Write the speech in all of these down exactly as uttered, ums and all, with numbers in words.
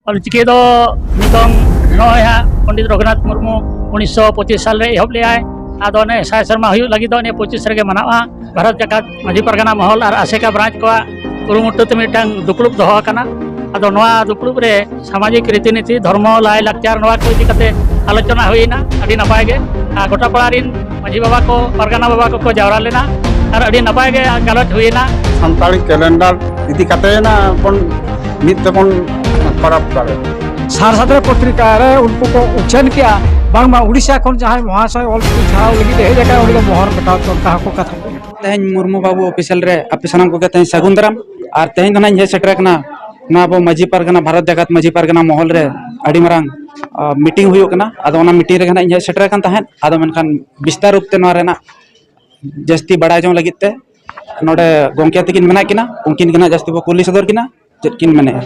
ᱚᱞᱪᱤᱠᱤ ᱫᱚ ᱱᱤᱛᱚᱝ ᱱᱚᱜᱼᱚᱭ ᱦᱟᱸᱜ ᱯᱚᱱᱰᱤᱛ ᱨᱚᱜᱷᱩᱱᱟᱛᱷ ᱢᱩᱨᱢᱩ ᱩᱱᱤᱥᱥᱚ ᱯᱚᱸᱪᱤᱥ ᱥᱟᱞ ᱨᱮ ᱮᱦᱚᱵ ᱞᱮᱜᱼᱟᱭ᱾ ᱟᱫᱚ ᱚᱱᱮ ᱥᱟᱭ ᱥᱮᱨᱢᱟ ᱦᱩᱭᱩᱜ ᱞᱟᱹᱜᱤᱫ ᱫᱚ ᱱᱤᱭᱟᱹ ᱯᱚᱸᱪᱤᱥ ᱨᱮᱜᱮ ᱢᱟᱱᱟᱜᱼᱟ᱾ ᱵᱷᱟᱨᱚᱛ ᱡᱟᱠᱟᱛ ᱢᱟᱹᱡᱷᱤ ᱯᱟᱨᱜᱟᱱᱟ ᱢᱚᱦᱚᱞ ᱟᱨ ᱟᱥᱮᱠᱟ ᱵᱨᱟᱧᱪ ᱠᱚᱣᱟᱜ ᱠᱩᱨᱩᱢᱩᱴᱩ ᱛᱮ ᱢᱤᱫᱴᱟᱝ ᱫᱩᱯᱲᱩᱵ ᱫᱚᱦᱚ ᱟᱠᱟᱱᱟ᱾ ᱟᱫᱚ ᱱᱚᱣᱟ ᱫᱩᱯᱲᱩᱵ ᱨᱮ ᱥᱟᱢᱟᱡᱤᱠ ᱨᱤᱛᱤᱱᱤᱛᱤ, ᱫᱷᱚᱨᱢᱚ, ᱞᱟᱭ ᱞᱟᱠᱪᱟᱨ, ᱱᱚᱣᱟ ᱠᱚ ᱤᱫᱤ ᱠᱟᱛᱮ ᱟᱞᱳᱪᱚᱱᱟ ᱦᱩᱭᱮᱱᱟ, ᱟᱹᱰᱤ ᱱᱟᱯᱟᱭ ᱜᱮ᱾ ᱟᱨ ᱜᱚᱴᱟ ᱯᱟᱲᱟ ᱨᱤᱱ ᱢᱟᱹᱡᱷᱤ ᱵᱟᱵᱟ ᱠᱚ, ᱯᱟᱨᱜᱟᱱᱟ ᱵᱟᱵᱟ ᱠᱚᱠᱚ ᱡᱟᱣᱨᱟ ᱞᱮᱱᱟ ᱟᱨ ᱟᱹᱰᱤ ᱱᱟᱯᱟᱭ ᱜᱮ ᱜᱟᱞᱚᱪ ᱦᱩᱭᱮᱱᱟ᱾ ᱥᱟᱱᱛᱟᱲᱤ ᱠᱮᱞᱮᱱᱰᱟᱨ ᱤᱫᱤ ᱠᱟᱛᱮ ᱱᱟ ᱵᱚᱱ ᱢᱤᱫ ᱛᱮᱵᱚᱱ ᱯᱚᱨᱚᱵᱽ ᱫᱟᱲᱮᱭᱟᱜᱼᱟ᱾ ᱥᱟᱨ ᱥᱟᱫᱽᱨᱮ ᱯᱚᱛᱨᱤᱠᱟ ᱨᱮ ᱩᱱᱠᱩ ᱠᱚ ᱩᱪᱷᱟᱹᱱ ᱠᱮᱜᱼᱟ, ᱵᱟᱝᱢᱟ ᱩᱲᱤᱥᱥᱟ ᱠᱷᱚᱱ ᱡᱟᱦᱟᱸᱭ ᱢᱚᱦᱟᱥᱚᱭ ᱚᱞ ᱪᱤᱠᱤ ᱪᱷᱟᱲᱟᱣ ᱞᱟᱹᱜᱤᱫ ᱮ ᱦᱮᱡ ᱟᱠᱟᱱᱟ, ᱩᱱᱤ ᱫᱚ ᱢᱚᱦᱚᱨ ᱠᱟᱴᱟᱣ ᱛᱚᱞ ᱠᱟᱜᱼᱟ ᱠᱚ ᱠᱟᱛᱷᱟ᱾ ᱛᱮᱦᱮᱧ ᱢᱩᱨᱢᱩ ᱵᱟᱹᱵᱩ ᱚᱯᱷᱤᱥᱤᱭᱟᱞ ᱨᱮ ᱟᱯᱮ ᱥᱟᱱᱟᱢ ᱠᱚᱜᱮ ᱛᱮᱦᱮᱧ ᱥᱟᱹᱜᱩᱱ ᱫᱟᱨᱟᱢ᱾ ᱟᱨ ᱛᱮᱦᱮᱧ ᱫᱚ ᱱᱟᱜ ᱤᱧ ᱦᱮᱡ ᱥᱮᱴᱮᱨ ᱟᱠᱟᱱᱟ ᱱᱚᱣᱟ ᱟᱵᱚ ᱢᱟᱹᱡᱷᱤ ᱯᱟᱨᱜᱟᱱᱟ, ᱵᱷᱟᱨᱚᱛ ᱡᱟᱠᱟᱛ ᱢᱟᱹᱡᱷᱤ ᱯᱟᱨᱜᱟᱱᱟ ᱢᱚᱦᱚᱞ ᱨᱮ ᱟᱹᱰᱤ ᱢᱟᱨᱟᱝ, ᱟ, ᱢᱤᱴᱤᱝ ᱦᱩᱭᱩᱜ ᱠᱟᱱᱟ᱾ ᱟᱫᱚ ᱚᱱᱟ ᱢᱤᱴᱤᱝ ᱨᱮᱜᱮ ᱱᱟᱜ ᱤᱧ ᱦᱮᱡ ᱥᱮᱴᱮᱨ ᱟᱠᱟᱱ ᱛᱟᱦᱮᱸᱫ᱾ ᱟᱫᱚ ᱢᱮᱱᱠᱷᱟᱱ ᱵᱤᱥᱛᱟᱨ ᱨᱩᱯ ᱛᱮ ᱱᱚᱣᱟ ᱨᱮᱱᱟᱜ ᱡᱟᱹᱥᱛᱤ ᱵᱟᱲᱟᱭ ᱡᱚᱝ ᱞᱟᱹᱜᱤᱫ ᱛᱮ ᱱᱚᱰᱮ ᱜᱚᱢᱠᱮ ᱛᱟᱹᱠᱤᱱ ᱢᱮᱱᱟᱜ ᱠᱤᱱᱟ, ᱩᱱᱠᱤᱱ ᱜᱮ ᱱᱟᱜ ᱡᱟᱹᱥᱛᱤ ᱵᱚ ᱠᱩᱞᱤ ᱥᱚᱫᱚᱨ ᱠᱤᱱᱟ᱾ ᱪᱮᱫ ᱠᱤᱱ ᱢᱮᱱᱮᱫᱼᱟ?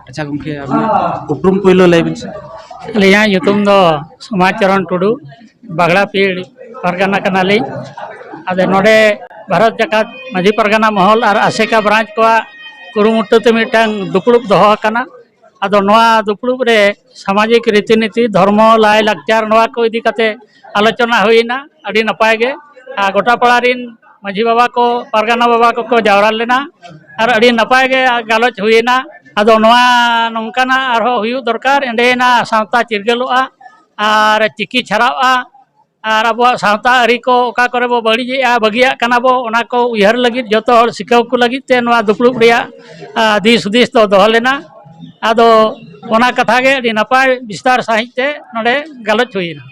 ᱟᱪᱪᱷᱟ ᱜᱚᱢᱠᱮ, ᱟᱵᱤᱱᱟᱜ ᱩᱯᱨᱩᱢ ᱯᱳᱭᱞᱳ ᱞᱟᱹᱭ ᱵᱤᱱ ᱥᱮ᱾ ᱟᱹᱞᱤᱧᱟᱜ ᱧᱩᱛᱩᱢ ᱫᱚ ᱥᱚᱢᱟᱡᱽ ᱪᱚᱨᱚᱱ ᱴᱩᱰᱩ, ᱵᱟᱜᱽᱲᱟ ᱯᱤᱲ ᱯᱟᱨᱜᱟᱱᱟ ᱠᱟᱱᱟᱞᱤᱧ᱾ ᱟᱫᱚ ᱱᱚᱰᱮ ᱵᱷᱟᱨᱚᱛ ᱡᱟᱠᱟᱛ ᱢᱟᱹᱡᱷᱤ ᱯᱟᱨᱜᱟᱱᱟ ᱢᱚᱦᱚᱞ ᱟᱨ ᱟᱥᱮᱠᱟ ᱵᱨᱟᱧᱪ ᱠᱚᱣᱟᱜ ᱠᱩᱨᱩᱢᱩᱴᱩ ᱛᱮ ᱢᱤᱫᱴᱟᱝ ᱫᱩᱯᱲᱩᱵ ᱫᱚᱦᱚ ᱟᱠᱟᱱᱟ᱾ ᱟᱫᱚ ᱱᱚᱣᱟ ᱫᱩᱯᱲᱩᱵ ᱨᱮ ᱥᱟᱢᱟᱡᱤᱠ ᱨᱤᱛᱤᱱᱤᱛᱤ, ᱫᱷᱚᱨᱢᱚ, ᱞᱟᱭ ᱞᱟᱠᱪᱟᱨ, ᱱᱚᱣᱟ ᱠᱚ ᱤᱫᱤ ᱠᱟᱛᱮ ᱟᱞᱳᱪᱚᱱᱟ ᱦᱩᱭᱮᱱᱟ, ᱟᱹᱰᱤ ᱱᱟᱯᱟᱭ ᱜᱮ᱾ ᱟᱨ ᱜᱚᱴᱟ ᱯᱟᱲᱟ ᱨᱤᱱ ᱢᱟᱹᱡᱷᱤ ᱵᱟᱵᱟ ᱠᱚ, ᱯᱟᱨᱜᱟᱱᱟ ᱵᱟᱵᱟ ᱠᱚᱠᱚ ᱡᱟᱣᱨᱟ ᱞᱮᱱᱟ ᱟᱨ ᱟᱹᱰᱤ ᱱᱟᱯᱟᱭ ᱜᱮ ᱜᱟᱞᱚᱪ ᱦᱩᱭᱮᱱᱟ᱾ ᱟᱫᱚ ᱱᱚᱣᱟ ᱱᱚᱝᱠᱟᱱᱟᱜ ᱟᱨᱦᱚᱸ ᱦᱩᱭᱩᱜ ᱫᱚᱨᱠᱟᱨ, ᱮᱸᱰᱮᱱᱟ ᱥᱟᱶᱛᱟ ᱪᱤᱨᱜᱟᱹᱞᱚᱜᱼᱟ ᱟᱨ ᱪᱤᱠᱤ ᱪᱷᱟᱨᱟᱜᱼᱟ᱾ ᱟᱨ ᱟᱵᱚᱣᱟᱜ ᱥᱟᱶᱛᱟ ᱟᱹᱨᱤ ᱠᱚ ᱚᱠᱟ ᱠᱚᱨᱮ ᱵᱚ ᱵᱟᱹᱲᱤᱡᱮᱜᱼᱟ, ᱵᱟᱹᱜᱤᱭᱟᱜ ᱠᱟᱱᱟ ᱵᱚ, ᱚᱱᱟ ᱠᱚ ᱩᱭᱦᱟᱹᱨ ᱞᱟᱹᱜᱤᱫ, ᱡᱚᱛᱚ ᱦᱚᱲ ᱥᱤᱠᱷᱟᱹᱣ ᱠᱚ ᱞᱟᱹᱜᱤᱫ ᱛᱮ ᱱᱚᱣᱟ ᱫᱩᱯᱲᱩᱵ ᱨᱮᱭᱟᱜ, ᱟ, ᱫᱤᱥ ᱦᱩᱫᱤᱥ ᱫᱚ ᱫᱚᱦᱚ ᱞᱮᱱᱟ᱾ ᱟᱫᱚ ᱚᱱᱟ ᱠᱟᱛᱷᱟ ᱜᱮ ᱟᱹᱰᱤ ᱱᱟᱯᱟᱭ ᱵᱤᱥᱛᱟᱨ ᱥᱟᱺᱦᱤᱡ ᱛᱮ ᱱᱚᱰᱮ ᱜᱟᱞᱚᱪ ᱦᱩᱭᱮᱱᱟ᱾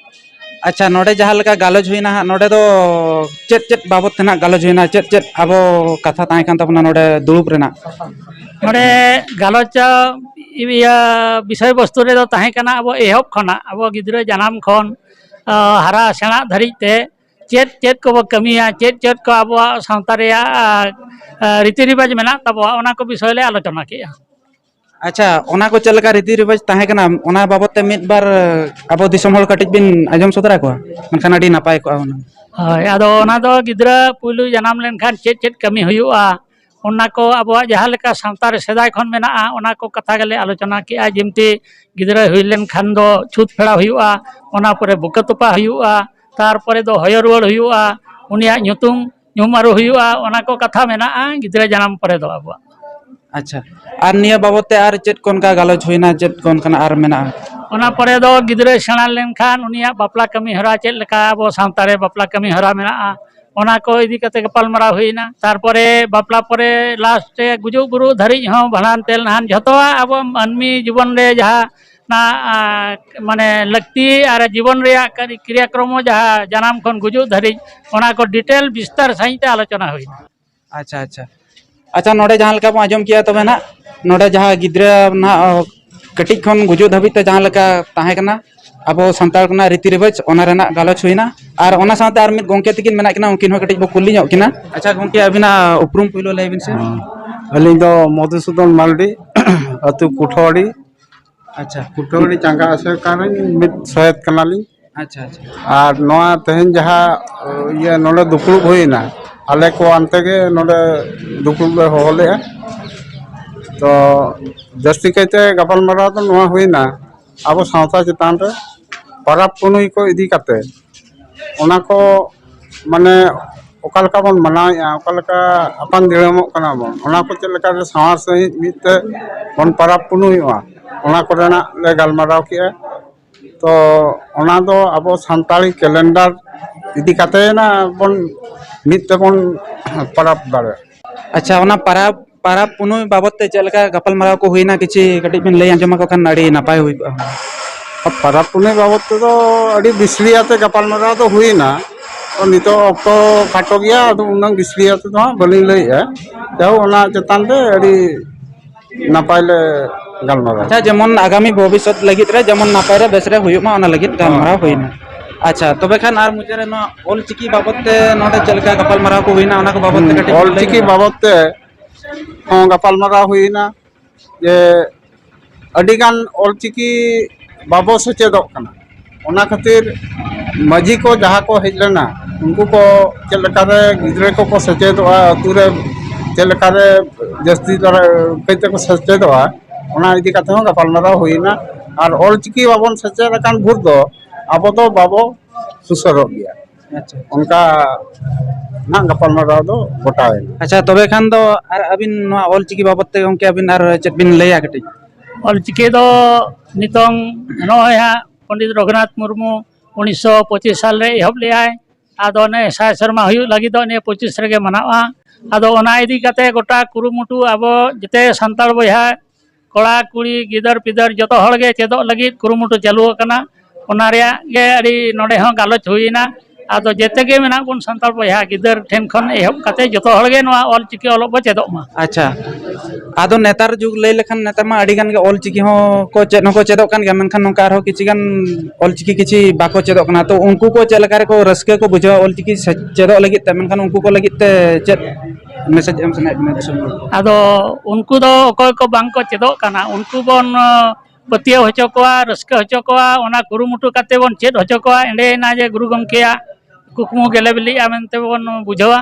ᱟᱪᱪᱷᱟ, ᱱᱚᱰᱮ ᱡᱟᱦᱟᱸ ᱞᱮᱠᱟ ᱜᱟᱞᱚᱪ ᱦᱩᱭᱱᱟ ᱦᱟᱸᱜ, ᱱᱚᱰᱮ ᱫᱚ ᱪᱮᱫ ᱪᱮᱫ ᱵᱟᱵᱚᱛ ᱛᱮ ᱱᱟᱜ ᱜᱟᱞᱚᱪ ᱦᱩᱭᱱᱟ? ᱪᱮᱫ ᱪᱮᱫ ᱟᱵᱚ ᱠᱟᱛᱷᱟ ᱛᱟᱦᱮᱸ ᱠᱟᱱ ᱛᱟᱵᱚᱱᱟ ᱱᱚᱰᱮ ᱫᱩᱲᱩᱵ ᱨᱮᱱᱟᱜ? ᱱᱚᱰᱮ ᱜᱟᱞᱚᱪ, ᱤᱭᱟᱹ, ᱵᱤᱥᱚᱭ ᱵᱚᱥᱛᱩ ᱨᱮᱫᱚ ᱛᱟᱦᱮᱸ ᱠᱟᱱᱟ ᱟᱵᱚ ᱮᱦᱚᱵ ᱠᱷᱚᱱᱟᱜ, ᱟᱵᱚ ᱜᱤᱫᱽᱨᱟᱹ ᱡᱟᱱᱟᱢ ᱠᱷᱚᱱ, ᱟ, ᱦᱟᱨᱟ ᱥᱮᱬᱟᱜ ᱫᱷᱟᱹᱨᱤᱡ ᱛᱮ ᱪᱮᱫ ᱪᱮᱫ ᱠᱚᱵᱚ ᱠᱟᱹᱢᱤᱭᱟ, ᱪᱮᱫ ᱪᱮᱫ ᱠᱚ ᱟᱵᱚᱣᱟᱜ ᱥᱟᱶᱛᱟ ᱨᱮᱭᱟᱜ, ᱟ, ᱟ, ᱨᱤᱛᱤ ᱨᱮᱣᱟᱡᱽ ᱢᱮᱱᱟᱜ ᱛᱟᱵᱚᱣᱟ, ᱚᱱᱟ ᱠᱚ ᱵᱤᱥᱚᱭ ᱞᱮ ᱟᱞᱳᱪᱚᱱᱟ ᱠᱮᱜᱼᱟ᱾ ᱟᱪᱪᱷᱟ, ᱚᱱᱟ ᱠᱚ ᱪᱮᱫ ᱞᱮᱠᱟ ᱨᱤᱛᱤ ᱨᱮᱣᱟᱡᱽ ᱛᱟᱦᱮᱸ ᱠᱟᱱᱟ, ᱚᱱᱟ ᱵᱟᱵᱚᱫ ᱛᱮ ᱢᱤᱫ ᱵᱟᱨ ᱟᱵᱚ ᱫᱤᱥᱚᱢ ᱦᱚᱲ ᱠᱟᱹᱴᱤᱡ ᱵᱤᱱ ᱟᱸᱡᱚᱢ ᱥᱚᱫᱚᱨ ᱟᱠᱚᱣᱟ, ᱢᱮᱱᱠᱷᱟᱱ ᱟᱹᱰᱤ ᱱᱟᱯᱟᱭ ᱠᱚᱜᱼᱟ ᱦᱩᱱᱟᱹᱝ᱾ ᱦᱳᱭ, ᱟᱫᱚ ᱚᱱᱟ ᱫᱚ ᱜᱤᱫᱽᱨᱟᱹ ᱯᱩᱭᱞᱩ ᱡᱟᱱᱟᱢ ᱞᱮᱱᱠᱷᱟᱱ ᱪᱮᱫ ᱪᱮᱫ ᱠᱟᱹᱢᱤ ᱦᱩᱭᱩᱜᱼᱟ, ᱚᱱᱟ ᱠᱚ ᱟᱵᱚᱣᱟᱜ ᱡᱟᱦᱟᱸ ᱞᱮᱠᱟ ᱥᱟᱶᱛᱟ ᱨᱮ ᱥᱮᱫᱟᱭ ᱠᱷᱚᱱ ᱢᱮᱱᱟᱜᱼᱟ, ᱚᱱᱟ ᱠᱚ ᱠᱟᱛᱷᱟ ᱜᱮᱞᱮ ᱟᱞᱳᱪᱚᱱᱟ ᱠᱮᱜᱼᱟ᱾ ᱡᱮᱢᱛᱤ ᱜᱤᱫᱽᱨᱟᱹᱭ ᱦᱩᱭ ᱞᱮᱱᱠᱷᱟᱱ ᱫᱚ ᱪᱷᱩᱛ ᱯᱷᱮᱲᱟᱣ ᱦᱩᱭᱩᱜᱼᱟ, ᱚᱱᱟ ᱯᱚᱨᱮ ᱵᱩᱠᱟᱹ ᱛᱚᱯᱟ ᱦᱩᱭᱩᱜᱼᱟ, ᱛᱟᱨᱯᱚᱨᱮ ᱫᱚ ᱦᱚᱭᱚ ᱨᱩᱣᱟᱹᱲ ᱦᱩᱭᱩᱜᱼᱟ, ᱩᱱᱤᱭᱟᱜ ᱧᱩᱛᱩᱢ ᱧᱩᱢ ᱟᱹᱨᱩ ᱦᱩᱭᱩᱜᱼᱟ, ᱚᱱᱟ ᱠᱚ ᱠᱟᱛᱷᱟ ᱢᱮᱱᱟᱜᱼᱟ ᱜᱤᱫᱽᱨᱟᱹ ᱡᱟᱱᱟᱢ ᱯᱚᱨᱮ ᱫᱚ ᱟᱵᱚᱣᱟᱜ᱾ ᱟᱪᱪᱷᱟ, ᱟᱨ ᱱᱤᱭᱟᱹ ᱵᱟᱵᱚᱫ ᱛᱮ ᱟᱨ ᱪᱮᱫ ᱠᱚ ᱚᱱᱠᱟ ᱜᱟᱞᱚᱪ ᱦᱩᱭᱱᱟ, ᱪᱮᱫ ᱠᱚ ᱚᱱᱠᱟᱱᱟᱜ ᱟᱨ ᱢᱮᱱᱟᱜᱼᱟ? ᱚᱱᱟ ᱯᱚᱨᱮ ᱫᱚ ᱜᱤᱫᱽᱨᱟᱹᱭ ᱥᱮᱬᱟ ᱞᱮᱱᱠᱷᱟᱱ ᱩᱱᱤᱭᱟᱜ ᱵᱟᱯᱞᱟ ᱠᱟᱹᱢᱤ ᱦᱚᱨᱟ ᱪᱮᱫ ᱞᱮᱠᱟ ᱟᱵᱚ ᱥᱟᱶᱛᱟ ᱨᱮ ᱵᱟᱯᱞᱟ ᱠᱟᱹᱢᱤ ᱦᱚᱨᱟ ᱢᱮᱱᱟᱜᱼᱟ, ᱚᱱᱟ ᱠᱚ ᱤᱫᱤ ᱠᱟᱛᱮ ᱜᱟᱯᱟᱞᱢᱟᱨᱟᱣ ᱦᱩᱭᱱᱟ᱾ ᱛᱟᱨᱯᱚᱨᱮ ᱵᱟᱯᱞᱟ ᱯᱚᱨᱮ ᱞᱟᱥᱴ ᱨᱮ ᱜᱩᱡᱩᱜ ᱵᱩᱨᱩᱜ ᱫᱷᱟᱹᱨᱤᱡ ᱦᱚᱸ ᱵᱷᱟᱸᱰᱟᱱ ᱛᱮᱞ ᱱᱟᱦᱟᱱ ᱡᱷᱚᱛᱚᱣᱟᱜ ᱟᱵᱚ ᱢᱟᱹᱱᱢᱤ ᱡᱤᱵᱚᱱ ᱨᱮ ᱡᱟᱦᱟᱸ ᱚᱱᱟ, ᱟ, ᱢᱟᱱᱮ ᱞᱟᱹᱠᱛᱤ ᱟᱨ ᱡᱤᱵᱚᱱ ᱨᱮᱭᱟᱜ ᱠᱟᱹᱨᱤ-, ᱠᱨᱤᱭᱟᱠᱨᱚᱢᱚ ᱡᱟᱦᱟᱸ ᱡᱟᱱᱟᱢ ᱠᱷᱚᱱ ᱜᱩᱡᱩᱜ ᱫᱷᱟᱹᱨᱤᱡ, ᱚᱱᱟ ᱠᱚ ᱰᱤᱴᱮᱞ ᱵᱤᱥᱛᱟᱨ ᱥᱟᱺᱦᱤᱡ ᱛᱮ ᱟᱞᱳᱪᱚᱱᱟ ᱦᱩᱭᱱᱟ᱾ ᱟᱪᱪᱷᱟ, ᱟᱪᱪᱷᱟ᱾ ᱟᱪᱪᱷᱟ, ᱱᱚᱰᱮ ᱡᱟᱦᱟᱸ ᱞᱮᱠᱟ ᱵᱚᱱ ᱟᱸᱡᱚᱢ ᱠᱮᱜᱼᱟ, ᱛᱚᱵᱮ ᱱᱟᱜ ᱱᱚᱰᱮ ᱡᱟᱦᱟᱸ ᱜᱤᱫᱽᱨᱟᱹ ᱱᱟᱜ, ᱚ, ᱠᱟᱹᱴᱤᱡ ᱠᱷᱚᱱ ᱜᱩᱡᱩᱜ ᱫᱷᱟᱹᱵᱤᱡ ᱛᱮ ᱡᱟᱦᱟᱸ ᱞᱮᱠᱟ ᱛᱟᱦᱮᱸ ᱠᱟᱱᱟ ᱟᱵᱚ ᱥᱟᱱᱛᱟᱲ ᱠᱚᱱᱟᱜ ᱨᱤᱛᱤ ᱨᱮᱣᱟᱡᱽ, ᱚᱱᱟ ᱨᱮᱱᱟᱜ ᱜᱟᱞᱚᱪ ᱦᱩᱭᱱᱟ᱾ ᱟᱨ ᱚᱱᱟ ᱥᱟᱶᱛᱮ ᱟᱨ ᱢᱤᱫ ᱜᱚᱢᱠᱮ ᱛᱤᱠᱤᱱ ᱢᱮᱱᱟᱜ ᱠᱤᱱᱟ, ᱩᱱᱠᱤᱱ ᱦᱚᱸ ᱠᱟᱹᱴᱤᱡ ᱵᱚ ᱠᱩᱞᱤ ᱧᱚᱜ ᱠᱤᱱᱟ᱾ ᱟᱪᱪᱷᱟ ᱜᱚᱢᱠᱮ, ᱟᱹᱵᱤᱱᱟᱜ ᱩᱯᱨᱩᱢ ᱯᱩᱭᱞᱩ ᱞᱟᱹᱭ ᱵᱤᱱ ᱥᱮ᱾ ᱦᱮᱸ, ᱟᱹᱞᱤᱧ ᱫᱚ ᱢᱚᱫᱷᱩᱥᱩᱫᱚᱱ ᱢᱟᱨᱰᱤ, ᱟᱹᱛᱩ ᱠᱩᱴᱷᱟᱹᱣᱟᱲᱤ᱾ ᱟᱪᱪᱷᱟ᱾ ᱠᱩᱴᱷᱟᱹᱣᱟᱲᱤ ᱪᱟᱸᱜᱟ ᱟᱥᱲᱟ ᱨᱮᱱ ᱢᱤᱫ ᱥᱚᱦᱮᱫ ᱠᱟᱱᱟᱞᱤᱧ᱾ ᱟᱪᱪᱷᱟ, ᱟᱪᱪᱷᱟ᱾ ᱟᱨ ᱱᱚᱣᱟ ᱛᱮᱦᱮᱧ ᱡᱟᱦᱟᱸ, ᱤᱭᱟᱹ, ᱱᱚᱰᱮ ᱫᱩᱯᱲᱩᱵ ᱦᱩᱭᱱᱟ, ᱟᱞᱮ ᱠᱚ ᱟᱱᱛᱮ ᱜᱮ ᱱᱚᱰᱮ ᱫᱩᱯᱲᱩᱵ ᱞᱮ ᱦᱚᱦᱚ ᱞᱮᱫᱼᱟ᱾ ᱛᱚ ᱡᱟᱹᱥᱛᱤ ᱠᱟᱭᱛᱮ ᱜᱟᱯᱟᱞᱢᱟᱨᱟᱣ ᱫᱚ ᱱᱚᱣᱟ ᱦᱩᱭᱱᱟ, ᱟᱵᱚ ᱥᱟᱶᱛᱟ ᱪᱮᱛᱟᱱ ᱨᱮ ᱯᱟᱨᱟᱵᱽ ᱯᱩᱱᱟᱹᱭ ᱠᱚ ᱤᱫᱤ ᱠᱟᱛᱮ, ᱚᱱᱟ ᱠᱚ ᱢᱟᱱᱮ ᱚᱠᱟ ᱞᱮᱠᱟ ᱵᱚᱱ ᱢᱟᱱᱟᱣᱮᱫᱼᱟ, ᱚᱠᱟ ᱞᱮᱠᱟ ᱟᱯᱟᱱ ᱫᱤᱲᱟᱹᱢᱚᱜ ᱠᱟᱱᱟ ᱵᱚᱱ, ᱚᱱᱟ ᱠᱚ ᱪᱮᱫ ᱞᱮᱠᱟ ᱨᱮ ᱥᱟᱶᱟᱨ ᱥᱟᱺᱦᱤᱡ ᱢᱤᱫ ᱛᱮ ᱵᱚᱱ ᱯᱟᱨᱟᱵᱽ ᱯᱩᱱᱟᱹᱭᱚᱜᱼᱟ, ᱚᱱᱟ ᱠᱚᱨᱮᱱᱟᱜ ᱞᱮ ᱜᱟᱞᱢᱟᱨᱟᱣ ᱠᱮᱜᱼᱟ᱾ ᱛᱚ ᱚᱱᱟ ᱫᱚ ᱟᱵᱚ ᱥᱟᱱᱛᱟᱲᱤ ᱠᱮᱞᱮᱱᱰᱟᱨ ᱤᱫᱤ ᱠᱟᱛᱮ ᱱᱟ ᱵᱚᱱ ᱢᱤᱫ ᱛᱮᱵᱚᱱ ᱯᱟᱨᱟᱵᱽ ᱫᱟᱲᱮᱭᱟᱜᱼᱟ᱾ ᱟᱪᱪᱷᱟ, ᱚᱱᱟ ᱯᱟᱨᱟᱵᱽ, ᱯᱟᱨᱟᱵᱽ ᱯᱩᱱᱟᱹᱭ ᱵᱟᱵᱚᱫ ᱛᱮ ᱪᱮᱫ ᱞᱮᱠᱟ ᱜᱟᱯᱟᱞᱢᱟᱨᱟᱣ ᱠᱚ ᱦᱩᱭᱱᱟ, ᱠᱤᱪᱷᱤ ᱠᱟᱹᱴᱤᱡ ᱵᱤᱱ ᱞᱟᱹᱭ ᱟᱸᱡᱚᱢ ᱟᱠᱚ ᱠᱷᱟᱱ ᱟᱹᱰᱤ ᱱᱟᱯᱟᱭ ᱦᱩᱭ ᱠᱚᱜᱼᱟ᱾ ᱯᱟᱨᱟᱵᱽ ᱯᱩᱱᱟᱹᱭ ᱵᱟᱵᱚᱫ ᱛᱮᱫᱚ ᱟᱹᱰᱤ ᱵᱤᱥᱲᱤᱭᱟᱹ ᱟᱛᱮ ᱜᱟᱯᱟᱞᱢᱟᱨᱟᱣ ᱫᱚ ᱦᱩᱭᱱᱟ᱾ ᱛᱚ ᱱᱤᱛᱚᱜ ᱚᱠᱛᱚ ᱠᱷᱟᱴᱚ ᱜᱮᱭᱟ, ᱟᱫᱚ ᱩᱱᱟᱹᱜ ᱵᱤᱥᱲᱤᱭᱟᱹ ᱛᱮᱫᱚ ᱦᱟᱸᱜ ᱵᱟᱹᱞᱤᱧ ᱞᱟᱹᱭᱮᱜᱼᱟ᱾ ᱡᱟᱭᱦᱳᱠ, ᱚᱱᱟ ᱪᱮᱛᱟᱱ ᱨᱮ ᱟᱹᱰᱤ ᱱᱟᱯᱟᱭ ᱞᱮ ᱜᱟᱞᱢᱟᱨᱟᱣ᱾ ᱟᱪᱪᱷᱟ, ᱡᱮᱢᱚᱱ ᱟᱜᱟᱢᱤ ᱵᱷᱚᱵᱤᱥᱥᱚᱛ ᱞᱟᱹᱜᱤᱫ ᱨᱮ ᱡᱮᱢᱚᱱ ᱱᱟᱯᱟᱭ ᱨᱮ ᱵᱮᱥ ᱨᱮ ᱦᱩᱭᱩᱜ ᱢᱟ, ᱚᱱᱟ ᱞᱟᱹᱜᱤᱫ ᱜᱟᱞᱢᱟᱨᱟᱣ ᱦᱩᱭᱱᱟ᱾ ᱟᱪᱪᱷᱟ, ᱛᱚᱵᱮ ᱠᱷᱟᱱ ᱟᱨ ᱢᱩᱪᱟᱹᱫ ᱨᱮ ᱱᱚᱣᱟ ᱚᱞ ᱪᱤᱠᱤ ᱵᱟᱵᱚᱛ ᱛᱮ ᱱᱚᱰᱮ ᱪᱮᱫ ᱞᱮᱠᱟ ᱜᱟᱯᱟᱞᱢᱟᱨᱟᱣ ᱠᱚ ᱦᱩᱭᱱᱟ, ᱚᱱᱟ ᱠᱚ ᱵᱟᱵᱚᱛ ᱛᱮ ᱦᱩᱸ, ᱠᱟᱹᱴᱤᱡ ᱚᱞ ᱞᱟᱹᱭ ᱪᱤᱠᱤ ᱢᱮ᱾ ᱵᱟᱵᱚᱛ ᱛᱮ ᱦᱚᱸ ᱜᱟᱯᱟᱞᱢᱟᱨᱟᱣ ᱦᱩᱭᱱᱟ ᱡᱮ ᱟᱹᱰᱤᱜᱟᱱ ᱚᱞ ᱪᱤᱠᱤ ᱵᱟᱵᱚ ᱥᱮᱪᱮᱫᱚᱜ ᱠᱟᱱᱟ᱾ ᱚᱱᱟ ᱠᱷᱟᱹᱛᱤᱨ ᱢᱟᱹᱡᱷᱤ ᱠᱚ ᱡᱟᱦᱟᱸ ᱠᱚ ᱦᱮᱡ ᱞᱮᱱᱟ, ᱩᱱᱠᱩ ᱠᱚ ᱪᱮᱫ ᱞᱮᱠᱟᱨᱮ ᱜᱤᱫᱽᱨᱟᱹ ᱠᱚᱠᱚ ᱥᱮᱪᱮᱫᱚᱜᱼᱟ, ᱟᱹᱛᱩ ᱨᱮ ᱪᱮᱫ ᱞᱮᱠᱟᱨᱮ ᱡᱟᱹᱥᱛᱤ ᱫᱷᱟᱨᱟ ᱠᱟᱹᱡ ᱛᱮᱠᱚ ᱥᱮᱪᱮᱫᱚᱜᱼᱟ, ᱚᱱᱟ ᱤᱫᱤ ᱠᱟᱛᱮ ᱦᱚᱸ ᱜᱟᱯᱟᱞᱢᱟᱨᱟᱣ ᱦᱩᱭᱱᱟ᱾ ᱟᱨ ᱚᱞᱪᱤᱠᱤ ᱵᱟᱵᱚᱱ ᱥᱮᱪᱮᱫ ᱟᱠᱟᱱ ᱵᱷᱳᱨ ᱫᱚ ᱟᱵᱚ ᱫᱚ ᱵᱟᱵᱚ ᱥᱩᱥᱟᱹᱨᱚᱜ ᱜᱮᱭᱟ᱾ ᱟᱪᱪᱷᱟ᱾ ᱚᱱᱠᱟ ᱱᱟᱜ ᱜᱟᱯᱟᱞᱢᱟᱨᱟᱣ ᱫᱚ ᱜᱚᱴᱟᱭᱮᱱᱟ᱾ ᱟᱪᱪᱷᱟ, ᱛᱚᱵᱮ ᱠᱷᱟᱱ ᱫᱚ ᱟᱨ ᱟᱹᱵᱤᱱ ᱱᱚᱣᱟ ᱚᱞᱪᱤᱠᱤ ᱵᱟᱵᱚᱫ ᱛᱮ ᱜᱚᱢᱠᱮ ᱟᱹᱵᱤᱱ ᱟᱨ ᱪᱮᱫ ᱵᱤᱱ ᱞᱟᱹᱭᱟ ᱠᱟᱹᱴᱤᱡ? ᱚᱞᱪᱤᱠᱤ ᱫᱚ ᱱᱤᱛᱚᱝ ᱱᱚᱜᱼᱚᱭ ᱦᱟᱸᱜ ᱯᱚᱱᱰᱤᱛ ᱨᱚᱜᱷᱩᱱᱟᱛᱷ ᱢᱩᱨᱢᱩ ᱩᱱᱤᱥᱥᱚ ᱯᱚᱸᱪᱤᱥ ᱥᱟᱞ ᱨᱮ ᱮᱦᱚᱵ ᱞᱮᱜᱼᱟᱭ᱾ ᱟᱫᱚ ᱚᱱᱮ ᱥᱟᱭ ᱥᱮᱨᱢᱟ ᱦᱩᱭᱩᱜ ᱞᱟᱹᱜᱤᱫ ᱫᱚ ᱱᱤᱭᱟᱹ ᱯᱚᱸᱪᱤᱥ ᱨᱮᱜᱮ ᱢᱟᱱᱟᱣᱜᱼᱟ᱾ ᱟᱫᱚ ᱚᱱᱟ ᱤᱫᱤ ᱠᱟᱛᱮ ᱜᱚᱴᱟ ᱠᱩᱨᱩᱢᱩᱴᱩ ᱟᱵᱚ ᱡᱮᱛᱮ ᱥᱟᱱᱛᱟᱲ ᱵᱚᱭᱦᱟ, ᱠᱚᱲᱟ ᱠᱩᱲᱤ, ᱜᱤᱫᱟᱹᱨ ᱯᱤᱫᱟᱹᱨ ᱡᱚᱛᱚ ᱦᱚᱲ ᱜᱮ ᱪᱮᱫᱚᱜ ᱞᱟᱹᱜᱤᱫ ᱠᱩᱨᱩᱢᱩᱴᱩ ᱪᱟᱹᱞᱩ ᱟᱠᱟᱱᱟ᱾ ᱚᱱᱟ ᱨᱮᱭᱟᱜ ᱜᱮ ᱟᱹᱰᱤ ᱱᱚᱰᱮ ᱦᱚᱸ ᱜᱟᱞᱚᱪ ᱦᱩᱭᱮᱱᱟ᱾ ᱟᱫᱚ ᱡᱮᱛᱮ ᱜᱮ ᱢᱮᱱᱟᱜ ᱵᱚᱱ ᱥᱟᱱᱛᱟᱲ ᱵᱚᱭᱦᱟ, ᱜᱤᱫᱟᱹᱨ ᱴᱷᱮᱱ ᱠᱷᱚᱱ ᱮᱦᱚᱵ ᱠᱟᱛᱮ ᱡᱚᱛᱚ ᱦᱚᱲ ᱜᱮ ᱱᱚᱣᱟ ᱚᱞ ᱪᱤᱠᱤ ᱚᱞᱚᱜ ᱵᱚ ᱪᱮᱫᱚᱜ ᱢᱟ᱾ ᱟᱪᱪᱷᱟ, ᱟᱫᱚ ᱱᱮᱛᱟᱨ ᱡᱩᱜᱽ ᱞᱟᱹᱭ ᱞᱮᱠᱷᱟᱱ ᱱᱮᱛᱟᱨ ᱢᱟ ᱟᱹᱰᱤ ᱜᱟᱱ ᱜᱮ ᱚᱞ ᱪᱤᱠᱤ ᱦᱚᱸ ᱠᱚ ᱪᱮᱫ ᱦᱚᱸᱠᱚ ᱪᱮᱫᱚᱜ ᱠᱟᱱ ᱜᱮᱭᱟ, ᱢᱮᱱᱠᱷᱟᱱ ᱱᱚᱝᱠᱟ ᱟᱨᱦᱚᱸ ᱠᱤᱪᱷᱩ ᱜᱟᱱ ᱚᱞ ᱪᱤᱠᱤ ᱠᱤᱪᱷᱩ ᱵᱟᱠᱚ ᱪᱮᱫᱚᱜ ᱠᱟᱱᱟ᱾ ᱛᱚ ᱩᱱᱠᱩ ᱠᱚ ᱪᱮᱫ ᱞᱮᱠᱟ ᱨᱮᱠᱚ ᱨᱟᱹᱥᱠᱟᱹ ᱠᱚ ᱵᱩᱡᱷᱟᱹᱣᱟ ᱚᱞ ᱪᱤᱠᱤ ᱥᱮ-, ᱪᱮᱫᱚᱜ ᱞᱟᱹᱜᱤᱫ ᱛᱮ, ᱢᱮᱱᱠᱷᱟᱱ ᱩᱱᱠᱩ ᱠᱚ ᱞᱟᱹᱜᱤᱫ ᱛᱮ ᱪᱮᱫ ᱢᱮᱥᱮᱡᱽ ᱮᱢ ᱥᱟᱱᱟᱭᱮᱫ ᱵᱮᱱᱟ ᱫᱤᱥᱚᱢ ᱦᱚᱲ ᱠᱚ? ᱟᱫᱚ ᱩᱱᱠᱩ ᱫᱚ ᱚᱠᱚᱭ ᱠᱚ ᱵᱟᱝ ᱠᱚ ᱪᱮᱫᱚᱜ ᱠᱟᱱᱟ, ᱩᱱᱠᱩ ᱵᱚᱱ, ᱟᱸ, ᱯᱟᱹᱛᱭᱟᱹᱣ ᱦᱚᱪᱚ ᱠᱚᱣᱟ, ᱨᱟᱹᱥᱠᱟᱹ ᱦᱚᱪᱚ ᱠᱚᱣᱟ, ᱚᱱᱟ ᱠᱩᱨᱩᱢᱩᱴᱩ ᱠᱟᱛᱮ ᱵᱚᱱ ᱪᱮᱫ ᱦᱚᱪᱚ ᱠᱚᱣᱟ᱾ ᱮᱸᱰᱮᱭᱮᱱᱟ ᱡᱮ ᱜᱩᱨᱩ ᱜᱚᱢᱠᱮᱭᱟᱜ ᱠᱩᱠᱢᱩ ᱜᱮᱞᱮ ᱵᱤᱞᱤᱜᱼᱟ ᱢᱮᱱᱛᱮ ᱵᱚᱱ ᱵᱩᱡᱷᱟᱹᱣᱟ᱾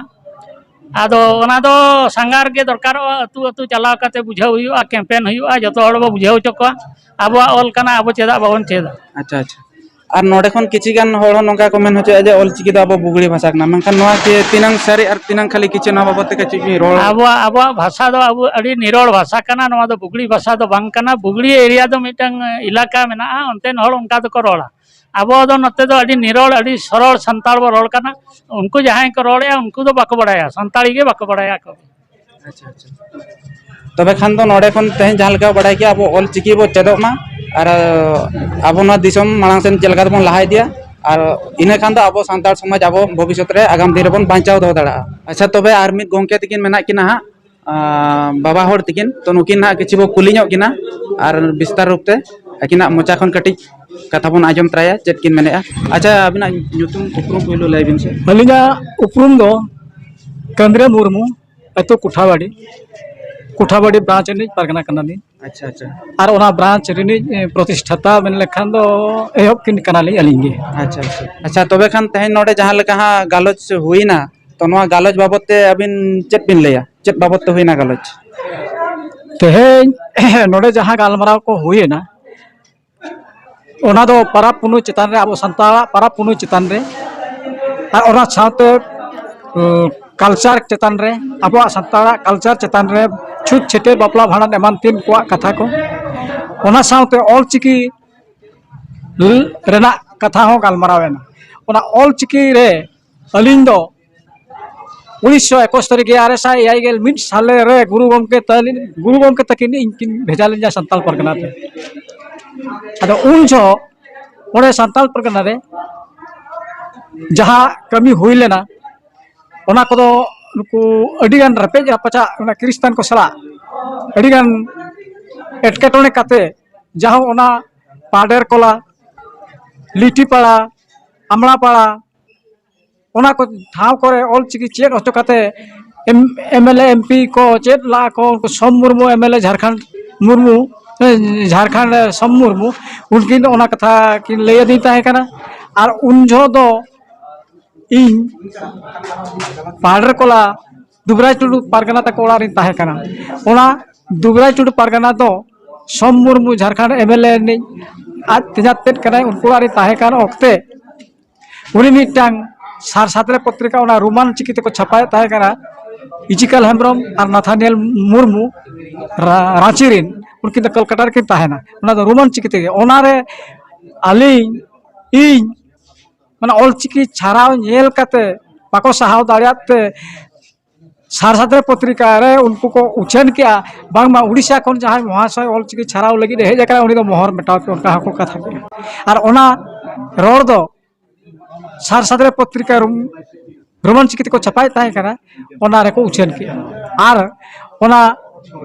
ᱟᱫᱚ ᱚᱱᱟ ᱫᱚ ᱥᱟᱸᱜᱷᱟᱨ ᱜᱮ ᱫᱚᱨᱠᱟᱨᱚᱜᱼᱟ, ᱟᱹᱛᱩ ᱟᱹᱛᱩ ᱪᱟᱞᱟᱣ ᱠᱟᱛᱮ ᱵᱩᱡᱷᱟᱹᱣ ᱦᱩᱭᱩᱜᱼᱟ, ᱠᱮᱢᱯᱮᱱ ᱦᱩᱭᱩᱜᱼᱟ, ᱡᱚᱛᱚ ᱦᱚᱲ ᱵᱚ ᱵᱩᱡᱷᱟᱹᱣ ᱦᱚᱪᱚ ᱠᱚᱣᱟ᱾ ᱟᱵᱚᱣᱟᱜ ᱚᱞ ᱠᱟᱱᱟ, ᱟᱵᱚ ᱪᱮᱫᱟᱜ ᱵᱟᱵᱚᱱ ᱪᱮᱫᱟ? ᱟᱪᱪᱷᱟ, ᱟᱪᱪᱷᱟ᱾ ᱟᱨ ᱱᱚᱰᱮ ᱠᱷᱚᱱ ᱠᱤᱪᱷᱩ ᱜᱟᱱ ᱦᱚᱲ ᱦᱚᱸ ᱱᱚᱝᱠᱟ ᱠᱚ ᱢᱮᱱ ᱦᱚᱪᱚᱭᱮᱫᱼᱟ ᱡᱮ ᱚᱞ ᱪᱤᱠᱤ ᱫᱚ ᱟᱵᱚ ᱵᱩᱜᱽᱲᱤ ᱵᱷᱟᱥᱟ ᱠᱟᱱᱟ, ᱢᱮᱱᱠᱷᱟᱱ ᱱᱚᱣᱟ ᱠᱤ ᱛᱤᱱᱟᱹᱝ ᱥᱟᱹᱨᱤ ᱟᱨ ᱛᱤᱱᱟᱹᱝ ᱠᱷᱟᱹᱞᱤ ᱠᱤᱪᱷᱩ ᱱᱚᱣᱟ ᱵᱟᱵᱚᱫ ᱛᱮ ᱠᱟᱹᱴᱤᱡ ᱵᱤᱱ ᱨᱚᱲ? ᱟᱵᱚᱣᱟᱜ, ᱟᱵᱚᱣᱟᱜ ᱵᱷᱟᱥᱟ ᱫᱚ ᱟᱵᱚ ᱟᱹᱰᱤ ᱱᱤᱨᱚᱲ ᱵᱷᱟᱥᱟ ᱠᱟᱱᱟ, ᱱᱚᱣᱟ ᱫᱚ ᱵᱩᱜᱽᱲᱤ ᱵᱷᱟᱥᱟ ᱫᱚ ᱵᱟᱝ ᱠᱟᱱᱟ᱾ ᱵᱩᱜᱽᱲᱤ ᱮᱨᱤᱭᱟ ᱫᱚ ᱢᱤᱫᱴᱟᱝ ᱮᱞᱟᱠᱟ ᱢᱮᱱᱟᱜᱼᱟ, ᱚᱱᱛᱮᱱ ᱦᱚᱲ ᱚᱱᱠᱟ ᱫᱚᱠᱚ ᱨᱚᱲᱟ᱾ ᱟᱵᱚ ᱫᱚ ᱱᱚᱛᱮ ᱫᱚ ᱟᱹᱰᱤ ᱱᱤᱨᱚᱲ, ᱟᱹᱰᱤ ᱥᱚᱨᱚᱲ ᱥᱟᱱᱛᱟᱲ ᱵᱚ ᱨᱚᱲ ᱠᱟᱱᱟ᱾ ᱩᱱᱠᱩ ᱡᱟᱦᱟᱸᱭ ᱠᱚ ᱨᱚᱲᱮᱫᱼᱟ, ᱩᱱᱠᱩ ᱫᱚ ᱵᱟᱠᱚ ᱵᱟᱲᱟᱭᱟ, ᱥᱟᱱᱛᱟᱲᱤ ᱜᱮ ᱵᱟᱠᱚ ᱵᱟᱲᱟᱭᱟ ᱟᱠᱚ᱾ ᱟᱪᱪᱷᱟ, ᱟᱪᱪᱷᱟ᱾ ᱛᱚᱵᱮ ᱠᱷᱟᱱ ᱫᱚ ᱱᱚᱰᱮ ᱠᱷᱚᱱ ᱛᱮᱦᱮᱧ ᱡᱟᱦᱟᱸ ᱞᱮᱠᱟ ᱵᱟᱲᱟᱭ ᱠᱮᱜᱼᱟ, ᱟᱵᱚ ᱚᱞ ᱪᱤᱠᱤ ᱵᱚ ᱪᱮᱫᱚᱜ ᱢᱟ, ᱟᱨ ᱟᱵᱚ ᱱᱚᱣᱟ ᱫᱤᱥᱚᱢ ᱢᱟᱲᱟᱝ ᱥᱮᱱ ᱪᱮᱫ ᱞᱮᱠᱟ ᱛᱮᱵᱚᱱ ᱞᱟᱦᱟ ᱤᱫᱤᱭᱟ, ᱟᱨ ᱤᱱᱟᱹ ᱠᱷᱟᱱ ᱫᱚ ᱟᱵᱚ ᱥᱟᱱᱛᱟᱲ ᱥᱚᱢᱟᱡᱽ ᱟᱵᱚ ᱵᱷᱚᱵᱤᱥᱥᱚᱛ ᱨᱮ ᱟᱜᱟᱢ ᱫᱤᱱ ᱨᱮᱵᱚᱱ ᱵᱟᱧᱪᱟᱣ ᱫᱚᱦᱚ ᱫᱟᱲᱮᱭᱟᱜᱼᱟ᱾ ᱟᱪᱪᱷᱟ, ᱛᱚᱵᱮ ᱟᱨ ᱢᱤᱫ ᱜᱚᱢᱠᱮ ᱛᱟᱹᱠᱤᱱ ᱢᱮᱱᱟᱜ ᱠᱤᱱᱟ ᱦᱟᱸᱜ, ᱟᱸ, ᱵᱟᱵᱟ ᱦᱚᱲ ᱛᱟᱹᱠᱤᱱ, ᱛᱚ ᱱᱩᱠᱤᱱ ᱦᱟᱸᱜ ᱠᱤᱪᱷᱩ ᱵᱚ ᱠᱩᱞᱤ ᱧᱚᱜ ᱠᱤᱱᱟ, ᱟᱨ ᱵᱤᱥᱛᱟᱨ ᱨᱩᱯ ᱛᱮ ᱟᱹᱠᱤᱱᱟᱜ ᱢᱚᱪᱟ ᱠᱷᱚᱱ ᱠᱟᱹᱴᱤᱡ ᱠᱟᱛᱷᱟ ᱵᱚᱱ ᱟᱸᱡᱚᱢ ᱛᱚᱨᱟᱭᱟ, ᱪᱮᱫ ᱠᱤᱱ ᱢᱮᱱᱮᱫᱼᱟ᱾ ᱟᱪᱪᱷᱟ, ᱟᱹᱵᱤᱱᱟᱜ ᱧᱩᱛᱩᱢ ᱩᱯᱨᱩᱢ ᱯᱳᱭᱞᱳ ᱞᱟᱹᱭ ᱵᱤᱱ ᱥᱮ᱾ ᱟᱹᱞᱤᱧᱟᱜ ᱩᱯᱨᱩᱢ ᱫᱚ ᱠᱟᱹᱱᱫᱽᱨᱟᱹ ᱢᱩᱨᱢᱩ, ᱟᱹᱛᱩ ᱠᱩᱴᱷᱟᱵᱟᱲᱤ, ᱠᱩᱴᱷᱟᱵᱟᱲᱤ ᱵᱨᱟᱧᱪ ᱨᱤᱱᱤᱡ ᱯᱟᱨᱜᱟᱱᱟ ᱠᱟᱱᱟᱞᱤᱧ᱾ ᱟᱪᱪᱷᱟ, ᱟᱪᱪᱷᱟ᱾ ᱟᱨ ᱚᱱᱟ ᱵᱨᱟᱧᱪ ᱨᱤᱱᱤᱡ, ᱮ, ᱯᱨᱚᱛᱤᱥᱴᱷᱟᱛᱟ ᱢᱮᱱ ᱞᱮᱠᱷᱟᱱ ᱫᱚ ᱮᱦᱚᱵ ᱠᱤᱱ ᱠᱟᱱᱟᱞᱤᱧ ᱟᱹᱞᱤᱧ ᱜᱮ᱾ ᱟᱪᱪᱷᱟ, ᱟᱪᱪᱷᱟ᱾ ᱟᱪᱪᱷᱟ, ᱛᱚᱵᱮ ᱠᱷᱟᱱ ᱛᱮᱦᱮᱧ ᱱᱚᱰᱮ ᱡᱟᱦᱟᱸ ᱞᱮᱠᱟ ᱦᱟᱸᱜ ᱜᱟᱞᱚᱪ ᱦᱩᱭᱱᱟ, ᱛᱚ ᱱᱚᱣᱟ ᱜᱟᱞᱚᱪ ᱵᱟᱵᱚᱛ ᱛᱮ ᱟᱹᱵᱤᱱ ᱪᱮᱫ ᱵᱤᱱ ᱞᱟᱹᱭᱟ? ᱪᱮᱫ ᱵᱟᱵᱚᱫ ᱛᱮ ᱦᱩᱭᱱᱟ ᱜᱟᱞᱚᱪ? ᱛᱮᱦᱮᱧ ᱱᱚᱰᱮ ᱡᱟᱦᱟᱸ ᱜᱟᱞᱢᱟᱨᱟᱣ ᱠᱚ ᱦᱩᱭᱮᱱᱟ, ᱚᱱᱟ ᱫᱚ ᱯᱟᱨᱟᱵᱽ ᱯᱩᱱᱟᱹᱭ ᱪᱮᱛᱟᱱ ᱨᱮ, ᱟᱵᱚ ᱥᱟᱱᱛᱟᱲᱟᱜ ᱯᱟᱨᱟᱵᱽ ᱯᱩᱱᱟᱹᱭ ᱪᱮᱛᱟᱱ ᱨᱮ, ᱟᱨ ᱚᱱᱟ ᱥᱟᱶᱛᱮ ᱠᱟᱞᱪᱟᱨ ᱪᱮᱛᱟᱱ ᱨᱮ, ᱟᱵᱚᱣᱟᱜ ᱥᱟᱱᱛᱟᱲᱟᱜ ᱠᱟᱞᱪᱟᱨ ᱪᱮᱛᱟᱱ ᱨᱮ, ᱪᱷᱩᱛ ᱪᱷᱟᱹᱴᱭᱟᱹᱨ, ᱵᱟᱯᱞᱟ ᱵᱷᱟᱸᱰᱟᱱ ᱮᱢᱟᱱ ᱛᱮᱱ ᱠᱚᱣᱟᱜ ᱠᱟᱛᱷᱟ ᱠᱚ, ᱚᱱᱟ ᱥᱟᱶᱛᱮ ᱚᱞ ᱪᱤᱠᱤ ᱨᱮᱱᱟᱜ ᱠᱟᱛᱷᱟ ᱦᱚᱸ ᱜᱟᱞᱢᱟᱨᱟᱣ ᱮᱱᱟ᱾ ᱚᱱᱟ ᱚᱞ ᱪᱤᱠᱤ ᱨᱮ ᱟᱹᱞᱤᱧ ᱫᱚ ᱩᱱᱤᱥᱥᱚ ᱮᱠᱟᱥᱤ ᱜᱮᱞ ᱟᱨᱮ ᱥᱟᱭ ᱮᱭᱟᱭ ᱜᱮᱞ ᱢᱤᱫ ᱥᱟᱞᱮ ᱨᱮ ᱜᱩᱨᱩ ᱜᱚᱢᱠᱮ ᱛᱟᱹᱞᱤᱧ, ᱜᱩᱨᱩ ᱜᱚᱢᱠᱮ ᱛᱟᱹᱠᱤᱱ ᱤᱧ ᱠᱤᱱ ᱵᱷᱮᱡᱟ ᱞᱤᱧᱟ ᱥᱟᱱᱛᱟᱲ ᱯᱟᱨᱜᱟᱱᱟ ᱛᱮ᱾ ᱟᱫᱚ ᱩᱱ ᱡᱚᱦᱚᱜ ᱚᱸᱰᱮ ᱥᱟᱱᱛᱟᱲ ᱯᱟᱨᱜᱟᱱᱟ ᱨᱮ ᱡᱟᱦᱟᱸ ᱠᱟᱹᱢᱤ ᱦᱩᱭ ᱞᱮᱱᱟ, ᱚᱱᱟ ᱠᱚᱫᱚ ᱱᱩᱠᱩ ᱟᱹᱰᱤᱜᱟᱱ ᱨᱮᱯᱮᱡ ᱨᱟᱯᱟᱪᱟᱜ ᱚᱱᱟ ᱠᱷᱨᱤᱥᱴᱟᱱ ᱠᱚ ᱥᱟᱞᱟᱜ ᱟᱹᱰᱤᱜᱟᱱ ᱮᱴᱠᱮᱴᱚᱬᱮ ᱠᱟᱛᱮ, ᱡᱟᱦᱳ ᱚᱱᱟ ᱯᱟᱰᱮᱨ ᱠᱚᱞᱟ, ᱞᱤᱴᱤᱯᱟᱲᱟ, ᱟᱢᱲᱟᱯᱟᱲᱟ, ᱚᱱᱟ ᱠᱚ ᱴᱷᱟᱶ ᱠᱚᱨᱮ ᱚᱞᱪᱤᱠᱤ ᱪᱮᱫ ᱦᱚᱪᱚ ᱠᱟᱛᱮ ᱮᱢ-, ᱮᱢ ᱮᱞ ᱮ, ᱮᱢ ᱯᱤ ᱠᱚ ᱪᱮᱫ ᱞᱟᱜᱼᱟ ᱠᱚ, ᱩᱱᱠᱩ Som Murmu, M L A Jharkhand Murmu, ᱮ, ᱡᱷᱟᱲᱠᱷᱚᱸᱰ ᱥᱳᱢ ᱢᱩᱨᱢᱩ, ᱩᱱᱠᱤᱱ ᱫᱚ ᱚᱱᱟ ᱠᱟᱛᱷᱟ ᱠᱤᱱ ᱞᱟᱹᱭ ᱟᱹᱫᱤᱧ ᱛᱟᱦᱮᱸ ᱠᱟᱱᱟ᱾ ᱟᱨ ᱩᱱ ᱡᱚᱦᱚᱜ ᱫᱚ ᱤᱧ ᱯᱟᱰᱮᱨ ᱠᱚᱞᱟ ᱫᱩᱵᱨᱟᱡᱽ ᱴᱩᱰᱩ ᱯᱟᱨᱜᱟᱱᱟ ᱛᱟᱠᱚ ᱚᱲᱟᱜ ᱨᱤᱧ ᱛᱟᱦᱮᱸ ᱠᱟᱱᱟ᱾ ᱚᱱᱟ ᱫᱩᱵᱨᱟᱡᱽ ᱴᱩᱰᱩ ᱯᱟᱨᱜᱟᱱᱟ ᱫᱚ Som Murmu, Jharkhand M L A ᱨᱤᱱᱤᱡ ᱟᱡ ᱛᱮᱧᱟᱝ ᱛᱮᱫ ᱠᱟᱱᱟᱭ᱾ ᱩᱱᱠᱩ ᱚᱲᱟᱜ ᱨᱤᱧ ᱛᱟᱦᱮᱸ ᱠᱟᱱ ᱚᱠᱛᱮ ᱩᱱᱤ ᱢᱤᱫᱴᱟᱝ ᱥᱟᱨ ᱥᱟᱛᱨᱮ ᱯᱚᱛᱨᱤᱠᱟ, ᱚᱱᱟ ᱨᱳᱢᱟᱱ ᱪᱤᱠᱤ ᱛᱮᱠᱚ ᱪᱷᱟᱯᱟᱭᱮᱫ ᱛᱟᱦᱮᱸ ᱠᱟᱱᱟ, ᱤᱪᱤᱠᱟᱞ ᱦᱮᱢᱵᱨᱚᱢ ᱟᱨ ᱱᱟᱛᱷᱟᱱᱤᱭᱮᱞ ᱢᱩᱨᱢᱩ, ᱨᱟ-, ᱨᱟᱸᱪᱤ ᱨᱮᱱ, ᱩᱱᱠᱤᱱ ᱫᱚ ᱠᱚᱞᱠᱟᱴᱟ ᱨᱮᱠᱤᱱ ᱛᱟᱦᱮᱱᱟ᱾ ᱚᱱᱟ ᱫᱚ ᱨᱳᱢᱟᱱ ᱪᱤᱠᱤ ᱛᱮᱜᱮ᱾ ᱚᱱᱟᱨᱮ ᱟᱹᱞᱤᱧ, ᱤᱧ ᱢᱟᱱᱮ ᱚᱞᱪᱤᱠᱤ ᱪᱷᱟᱨᱟᱣ ᱧᱮᱞ ᱠᱟᱛᱮ ᱵᱟᱠᱚ ᱥᱟᱦᱟᱣ ᱫᱟᱲᱮᱭᱟᱜ ᱛᱮ ᱥᱟᱨ ᱥᱟᱛᱨᱮ ᱯᱚᱛᱨᱤᱠᱟ ᱨᱮ ᱩᱱᱠᱩ ᱠᱚ ᱩᱪᱷᱟᱹᱱ ᱠᱮᱜᱼᱟ, ᱵᱟᱝᱢᱟ ᱩᱲᱤᱥᱥᱟ ᱠᱷᱚᱱ ᱡᱟᱦᱟᱸᱭ ᱢᱚᱦᱟᱥᱚᱭ ᱚᱞᱪᱤᱠᱤ ᱪᱷᱟᱨᱟᱣ ᱞᱟᱹᱜᱤᱫ ᱮ ᱦᱮᱡ ᱟᱠᱟᱱᱟ, ᱩᱱᱤ ᱫᱚ ᱢᱚᱦᱚᱨ ᱢᱮᱴᱟᱣ ᱯᱮ, ᱚᱱᱠᱟ ᱦᱚᱸᱠᱚ ᱠᱟᱛᱷᱟ ᱠᱮᱜᱼᱟ᱾ ᱟᱨ ᱚᱱᱟ ᱨᱚᱲ ᱫᱚ ᱥᱟᱨ ᱥᱟᱛᱨᱮ ᱯᱚᱛᱨᱤᱠᱟ ᱨᱳᱢ-, ᱨᱳᱢᱟᱱ ᱪᱤᱠᱤ ᱛᱮᱠᱚ ᱪᱷᱟᱯᱟᱭᱮᱫ ᱛᱟᱦᱮᱸ ᱠᱟᱱᱟ, ᱚᱱᱟ ᱨᱮᱠᱚ ᱩᱪᱷᱟᱹᱱ ᱠᱮᱜᱼᱟ᱾ ᱟᱨ ᱚᱱᱟ